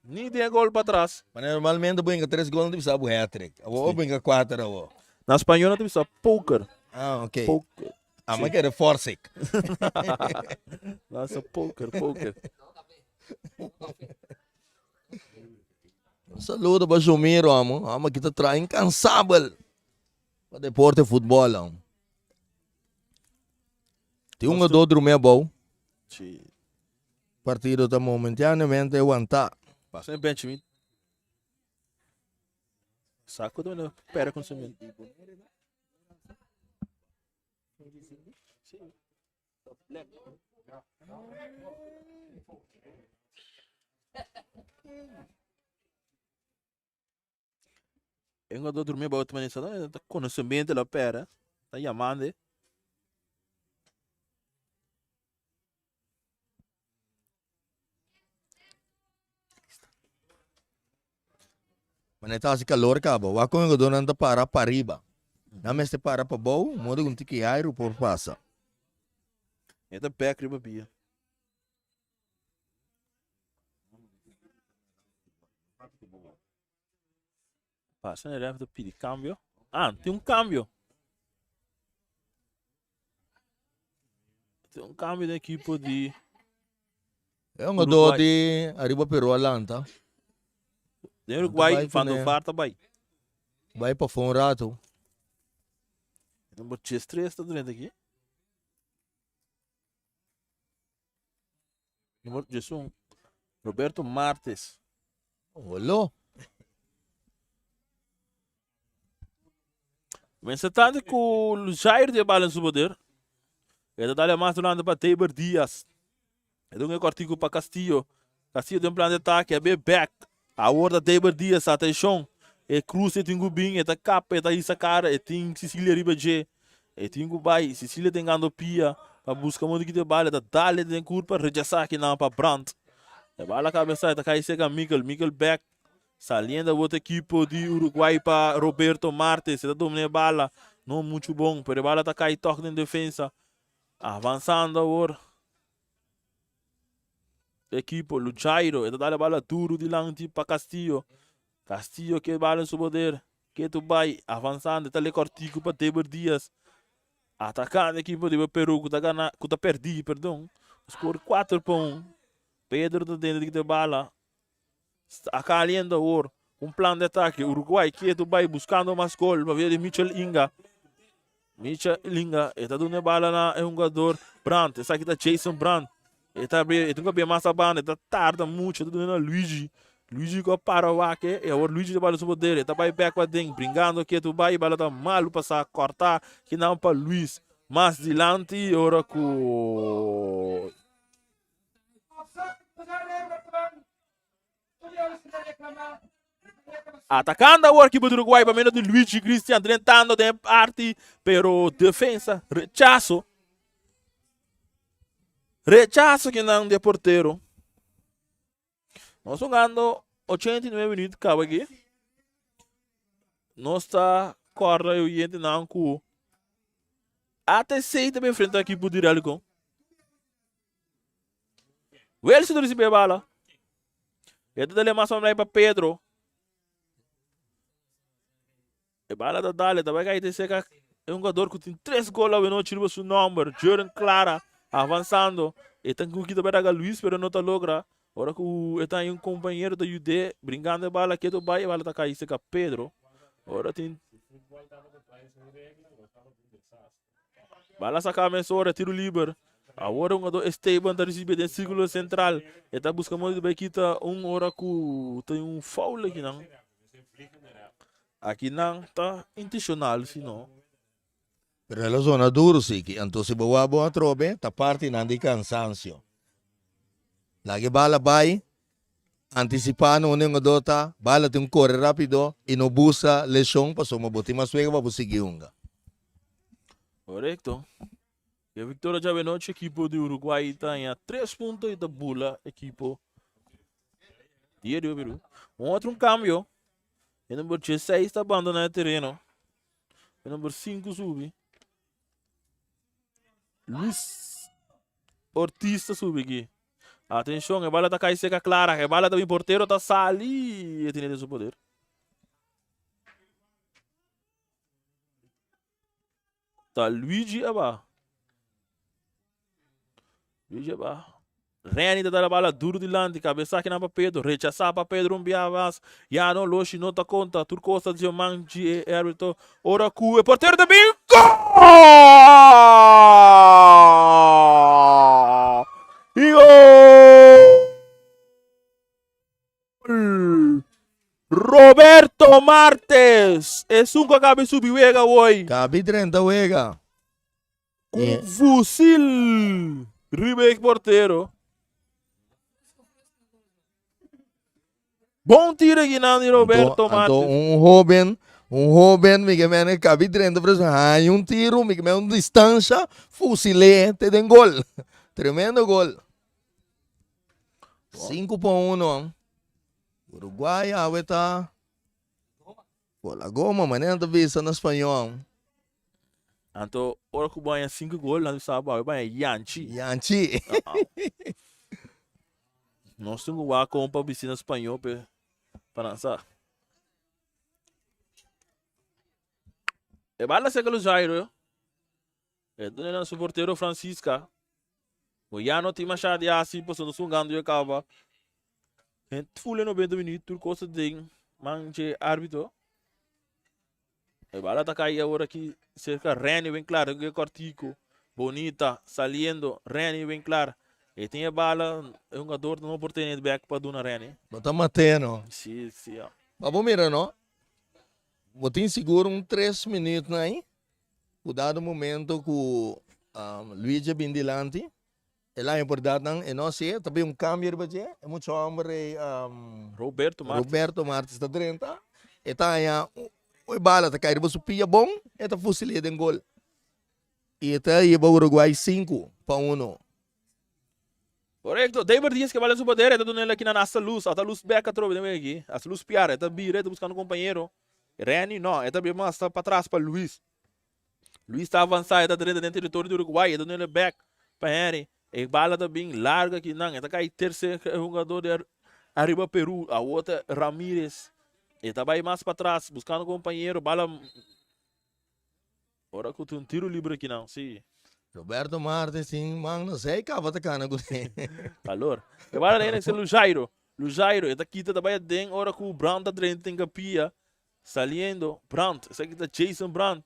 Ni den gol patras. Manera normalmente bo hinka tres gol nan ta bisa bo hat-trick. Awor bo hinka kuater awor. Na spañol nan ta bisa poker. Ah, ok. Poker. Ama kere forsik. Nan sa poker, poker. Un saludo pa Jomiro amo. Amo aki ta traha incansabel pa deporte futbol amo. Tin un gador drumi abou. Si. Partido ta momentáneamente wantá. Pasa en bench mi. Saco ta manda pera con cemento. E no ta durmi bao ta manera sa ta conocimiento la pera ta yamande. Manera ta hasi calor caba. Wak con e jugadornan ta para pariba. Nan mester para pabou, modo ku un tiki airu por pasa. E ta bek riba bia. Pasa na ref ta pidi cambio. Ah, tin un cambio. Tin un cambio den equipo di E un jugador di Ariba Peru a lanta. Den Uruguay, Van der Vaart a bai. Bai pa fo un rato. Number 13 ta drenta aki. Numero 11, Roberto Martes. Holo. Mensa tanto ku Jair de bala en su poder. E ta dale mas durante pa Taber Diaz. E dun e kortiku pa Castillo. Castillo den plan de ataque, a be back. Awor ta Taber Diaz, atenshon. E cruz e tin ku bin, e ta kap, e ta hisa kara, e tin Cecilia riba dje. E tin ku bai, Cecilia ta engando pia pa buska modo kita e bala, e ta dale den kurpa, rechasa kinan pa Brandt. E bala kabesa, e ta kai serka Mikkel, Mikkel back. Saliendo awor ta ekipo di Uruguay pa Roberto Martes, e ta domina e bala, no muchu bon, pero e bala ta kai tòg den defensa. Avansando awor ekipo Lujairo, e ta dal e bala duru dilanti pa Castillo. Castillo ke bala en su poder, ketu bai, avansando, e ta le kòrtiku pa Deber Diaz. Atakando ekipo di Peru ku ta gana, ku ta pèrdí, perdon, skor 4-1. Pedro ta dentro di e bala, sta kaliente awor, un plan di atake, Uruguay ketu bai buskando mas gol pa via di Michel Inga. Michel Inga, e ta duna e bala na e hungador Brandt, esaki ta Jason Brandt. E ta e tin ku a mas abanda, e ta tarda mucho, e ta duna na Luigi. Luigi ku a para wak e awor Luigi ta bala su poder, e ta bai bek paden, bringando ketu bai, e bala ta malu pasa, kòrtá kinan pa Luis. Mas dilanti ora ku. Atacando awor equipo di Uruguay pa medio di Luigi Cristian drentando den parti pero defensa rechazo. Rechazo kinan de portero. Nos jugando 89 minuut caba aki. Nos ta corda e oyentenan cu ATC ta enfrenta equipo di Relicon. Wilson ta recibe e bala. E ta dale mas pa Pedro. E bala ta dale, ta bai kai te seca e hungador ku tin tres gol awe nochi riba su nomber. Jurgen Clara avanzando. E ta ku kita bai Luis pero no ta logra. Ora ku e ta un compañero ta yude brincando e bala keto bai e bala ta kai seca Pedro. Ora tin Bala saca mesora, tiro liber. Awor e hungador Esteban ta ricibi den circulo central. E ta busca modo di bay kita un ora cu tin un foul akinan. Akinan ta intencional si no. Pero el a zona duro siki, anto si bo wak bon atrobe ta partinan di cansancio. Laga e bala bay, anticipa na unda e hungador ta, bala tin core rapido y no busa lesion pasobra bo tin mas wega pa bo sigui hunga. Korekto. E viktoria djawe nochi ekipo di Uruguay ta haña tres punto i ta bula ekipo di Rio Peru. Un otro un kambio. E number 16 ta abandoná e tereno. E number 5 subi. Luis Ortiz ta subi aki. Atenshon, e bala ta kai seka Clara. E bala ta bin portero ta sali. E tene den su poder. Ta Luigi aba. Luigi aba. Renny ta dal bala duro dilanti, cabeza kinan pa Pedro, rechasa pa Pedro un bia mas. Ya no, Loshi no ta conta, tur cos ta dje man dje e arbitro. Ora cu e portero ta bin, gol! Y gol! Roberto Martes, esun ku a kabi subi wega woi. Kabi drenta wega. Ku fusil riba e portero. Bon tiro akinan di Roberto Martes. Anto un hoben, un hoben mi ke mene kabi drenta pero haña un tiro, mi ke mene un distansha, fusil'é te den gol. Tremendo gol. 5 pa 1. Uruguay awe ta por la goma, manera nan ta bisa na spañol. Anto ora ku bo haña sinku gol nan sa bo haña yanchi. Yanchi. Nos tin ku wak kon pa bisti na spañó pe pa nan sa. E bala seka Luzairo. E duna na su portero Francisca. Bo ya no tin masha di hasi pasobra nos hungando ya kaba. Den ful e 90 minuut tur kos ta den man dje arbitro. E bala ta kai awor aki serka Renny Winklar ku e kortiku. Bonita saliendo Renny Winklar. E tin e bala e hungador no por tene bek pa duna Renny. Bo ta mat'é no. Si si ya. Ma bo mira no. Bo tin sigur un tres minuut na ai. Ku dado momento ku Luigi a bin dilanti, el a importá nan e no hasié, ta bin un kambio riba dje, e mucha hòmber ei Roberto Martis. Roberto Martis ta drenta, e ta haña e bala ta kai riba su pia bon, e ta fusil'é den gol. I e ta hiba Uruguay 5-1. Korekto, David Diaz ke bala den su poder, e ta duna el aki nan hasta Luz, hasta Luz bek atrobe den wega aki, hasta Luz piar, e ta bira, e ta buskando kompañero, Renny no, e ta bira mas pa tras pa Luis, Luis ta avansa, e ta drenta den teritorio di Uruguay, e ta duna el bek pa Henry, e bala ta bin largo aki nan, e ta kai tercer hungador di ariba Peru, awor ta Ramirez, e ta bai mas pa tras buskando kompañero, bala. Ora ku tin un tiro libre aki nan, si. Roberto Martes tin man no sei kaba ta kana kuné. Kalor. E bala den esei Lujairo. Lujairo e ta kita ta bai aden ora ku Brandt ta drenta den kapia. Saliendo Brandt, esaki ta Jason Brandt.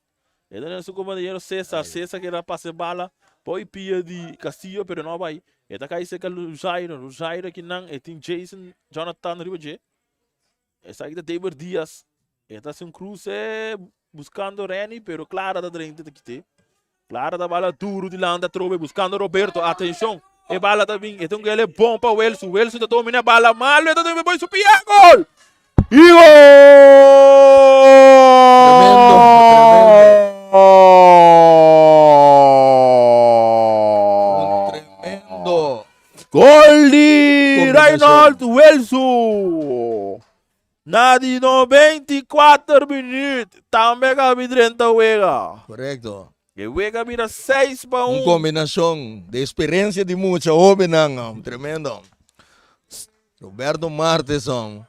E ta den su kompañero Cesar. Cesar keda pasa e bala por e pia di Castillo pero no a bai. E ta kai serka Lujairo. Lujairo aki nan e tin Jason Jonathan riba dje. Esaki ta David Diaz. E ta hasi un cruce buscando Renny, pero Clara ta drenta ta kite. Clara ta bala duro dilanti atrobe buscando Roberto. Atencion, e bala ta bin. E ta un gele bon pa Welsu. Welsu ta domina bala malo. E ta domina boy su pia. Gol! Y gol! Tremendo, tremendo. Un tremendo. Gol di Combinacion. Reynold Welsu! Na di 94 minuut tambe Gabi drenta wega. Correcto. E wega bira 6 pa Un 1. combinacion de experiencia di mucha hobennan, hom. Tremendo. Roberto Martes, hom.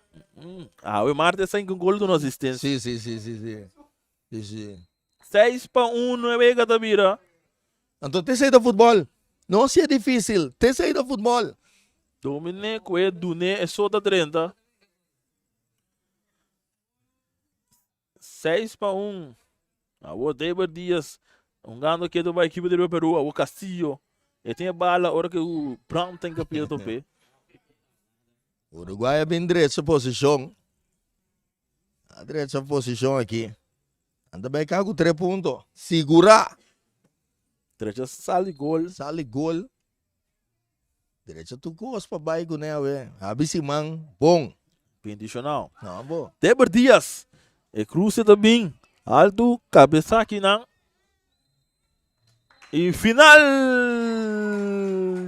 Awe Martes sa un gol duna asistencia. Si, si, si, si, si. Si, si. 6 pa 1 e wega ta bira. Anto te esei ta futbol. No si e dificil, te esei ta futbol. Domine cu e dune e so ta drenta. 6 pa 1. Awor David Diaz hungando ketu pa ekipo di Riba Peru. Awor Castillo. E tin e bala ora cu Brown ten capia tope. Uruguay a bin drecha posicion. A drecha posicion aki. Nan ta bay ka cu 3 punto. Sigura. Drecha sali gol. Sali gol. Drecha tur kos pa bai kuné awe. Habi siman bon. Bendicionao. No bo. Deber Diaz. E cruce ta bin alto cabeza aki nan. Y final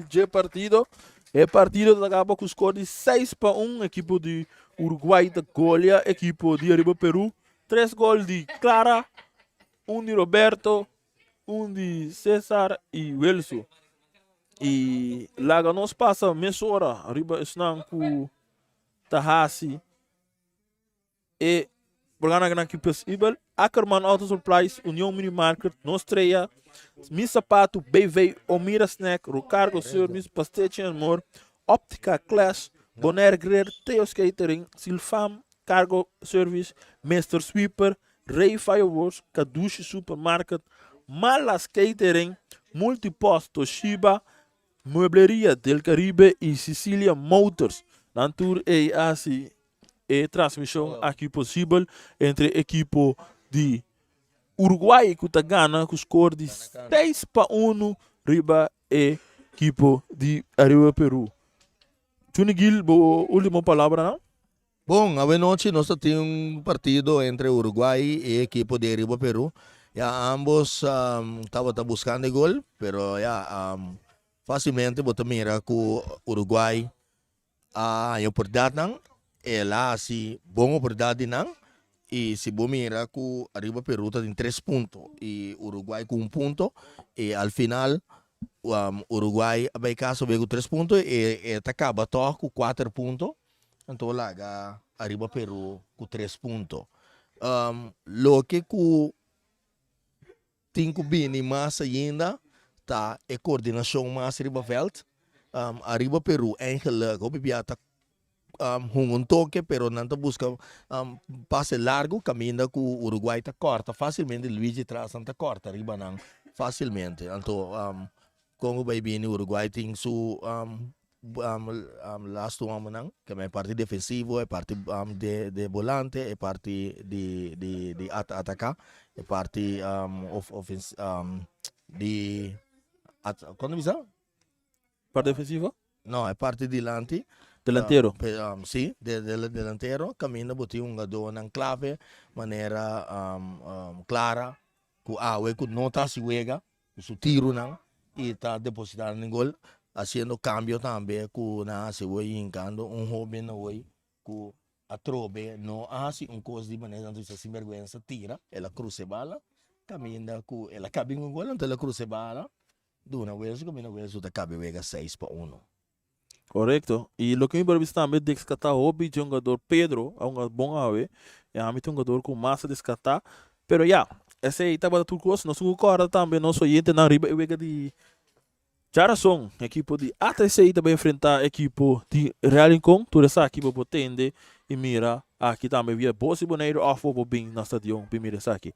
dje partido. E partido ta caba cu score di 6-1. Equipo di Uruguay ta golea equipo di Ariba Peru. 3 gol di Clara, un di Roberto, un di Cesar y Wilson. Y laga nos pasa mesora riba esnan cu ta haci e programa aki posibel. Ackerman Auto Supplies, Union Mini Market, Nos Estrella, Mi Zapato, BV, Omira Snack, Rocargo Service, Pastechi and More, Optica Clash, Bonaire Grill, Theo's Catering, Silfam Cargo Service, Mr. Sweeper, Ray Fireworks, Kadushi Supermarket, Malas Catering, Multipost, Toshiba, Muebleria del Caribe y Sicilia Motors. Nan tur ei a haci e transmision aki posibel entre ekipo di Uruguay cu ta gana cu score di 6-1 riba e ekipo di Ariba Peru. Juni Gil, bo ultimo palabranan? Bon, awenochi nos ta tin un partido entre Uruguay y e ekipo di Ariba Peru. Ya ambos tabata buscando e gol, pero ya facilmente bo ta mira cu Uruguay a haña oportunidadnan, el a haci bon oportunidad di nan. I si bo mira ku ariba Peru ta tin tres punto i Uruguay ku un punto i al final Uruguay a bai kas obe ku tres punto i e ta kaba tòg ku kuater punto anto laga ariba Peru ku tres punto. Loke ku Tin ku bini mas ainda ta e koordinashon mas riba vèlt. Ariba Peru eigenlik hopi bia ta hunga un toke pero nan ta buska pase largu kaminda ku Uruguay ta kòrta fásilmente Luigi tras nan ta kòrta riba nan fásilmente. Anto Kon ku bai bini Uruguay tin su lastu homennan, ke e parti defensivo, e parti de bolante, e parti di ataka, e parti di kon ta bisa? Parti defensivo? No, e parti dilanti. Delantero. Si, delantero, kaminda bo tin hungadónan klave manera Clara ku awe ku no ta hasi wega. Ku su tirunan i ta depositá nan den gol, hasiendo kambio tambe ku nan hasi awor hinkando un hoben awor ku atrobe no a hasi un kos di manera nan ta bisa sinbergwensa tira, el a krusa e bala kaminda ku el a kabi un gol anto el a krusa e bala duna Wilson kaminda Wilson ta kabi wega 6-1. Korekto. I loke mi por bisa tambe deskatá hopi dje hungador Pedro a hunga bon awe. I ami ta hungador ku mas a deskatá. Pero ya, esei tabata tur kos. Nos tin ku kòrda tambe nos oyentenan riba e wega di djarason. Ekipo di ATC ta bai enfrentá ekipo di Real Rincon. Tur esaki bo por tende i mira aki tambe via Bos di Boneiru òf bo por bin na stadion bin mira esaki.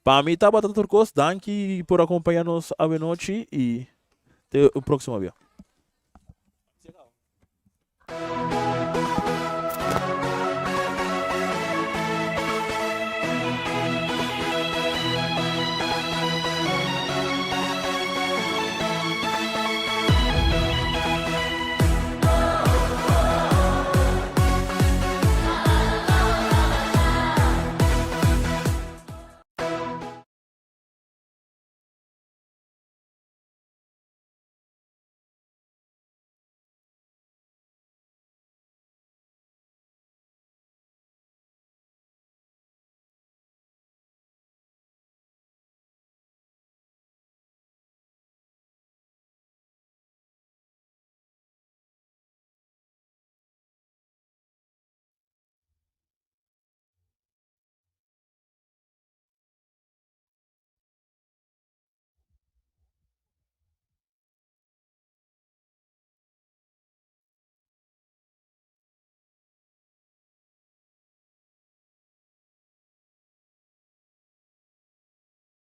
Pa mi tabata tur kos. Danki por akompañá nos awenochi i te un próksimo bia.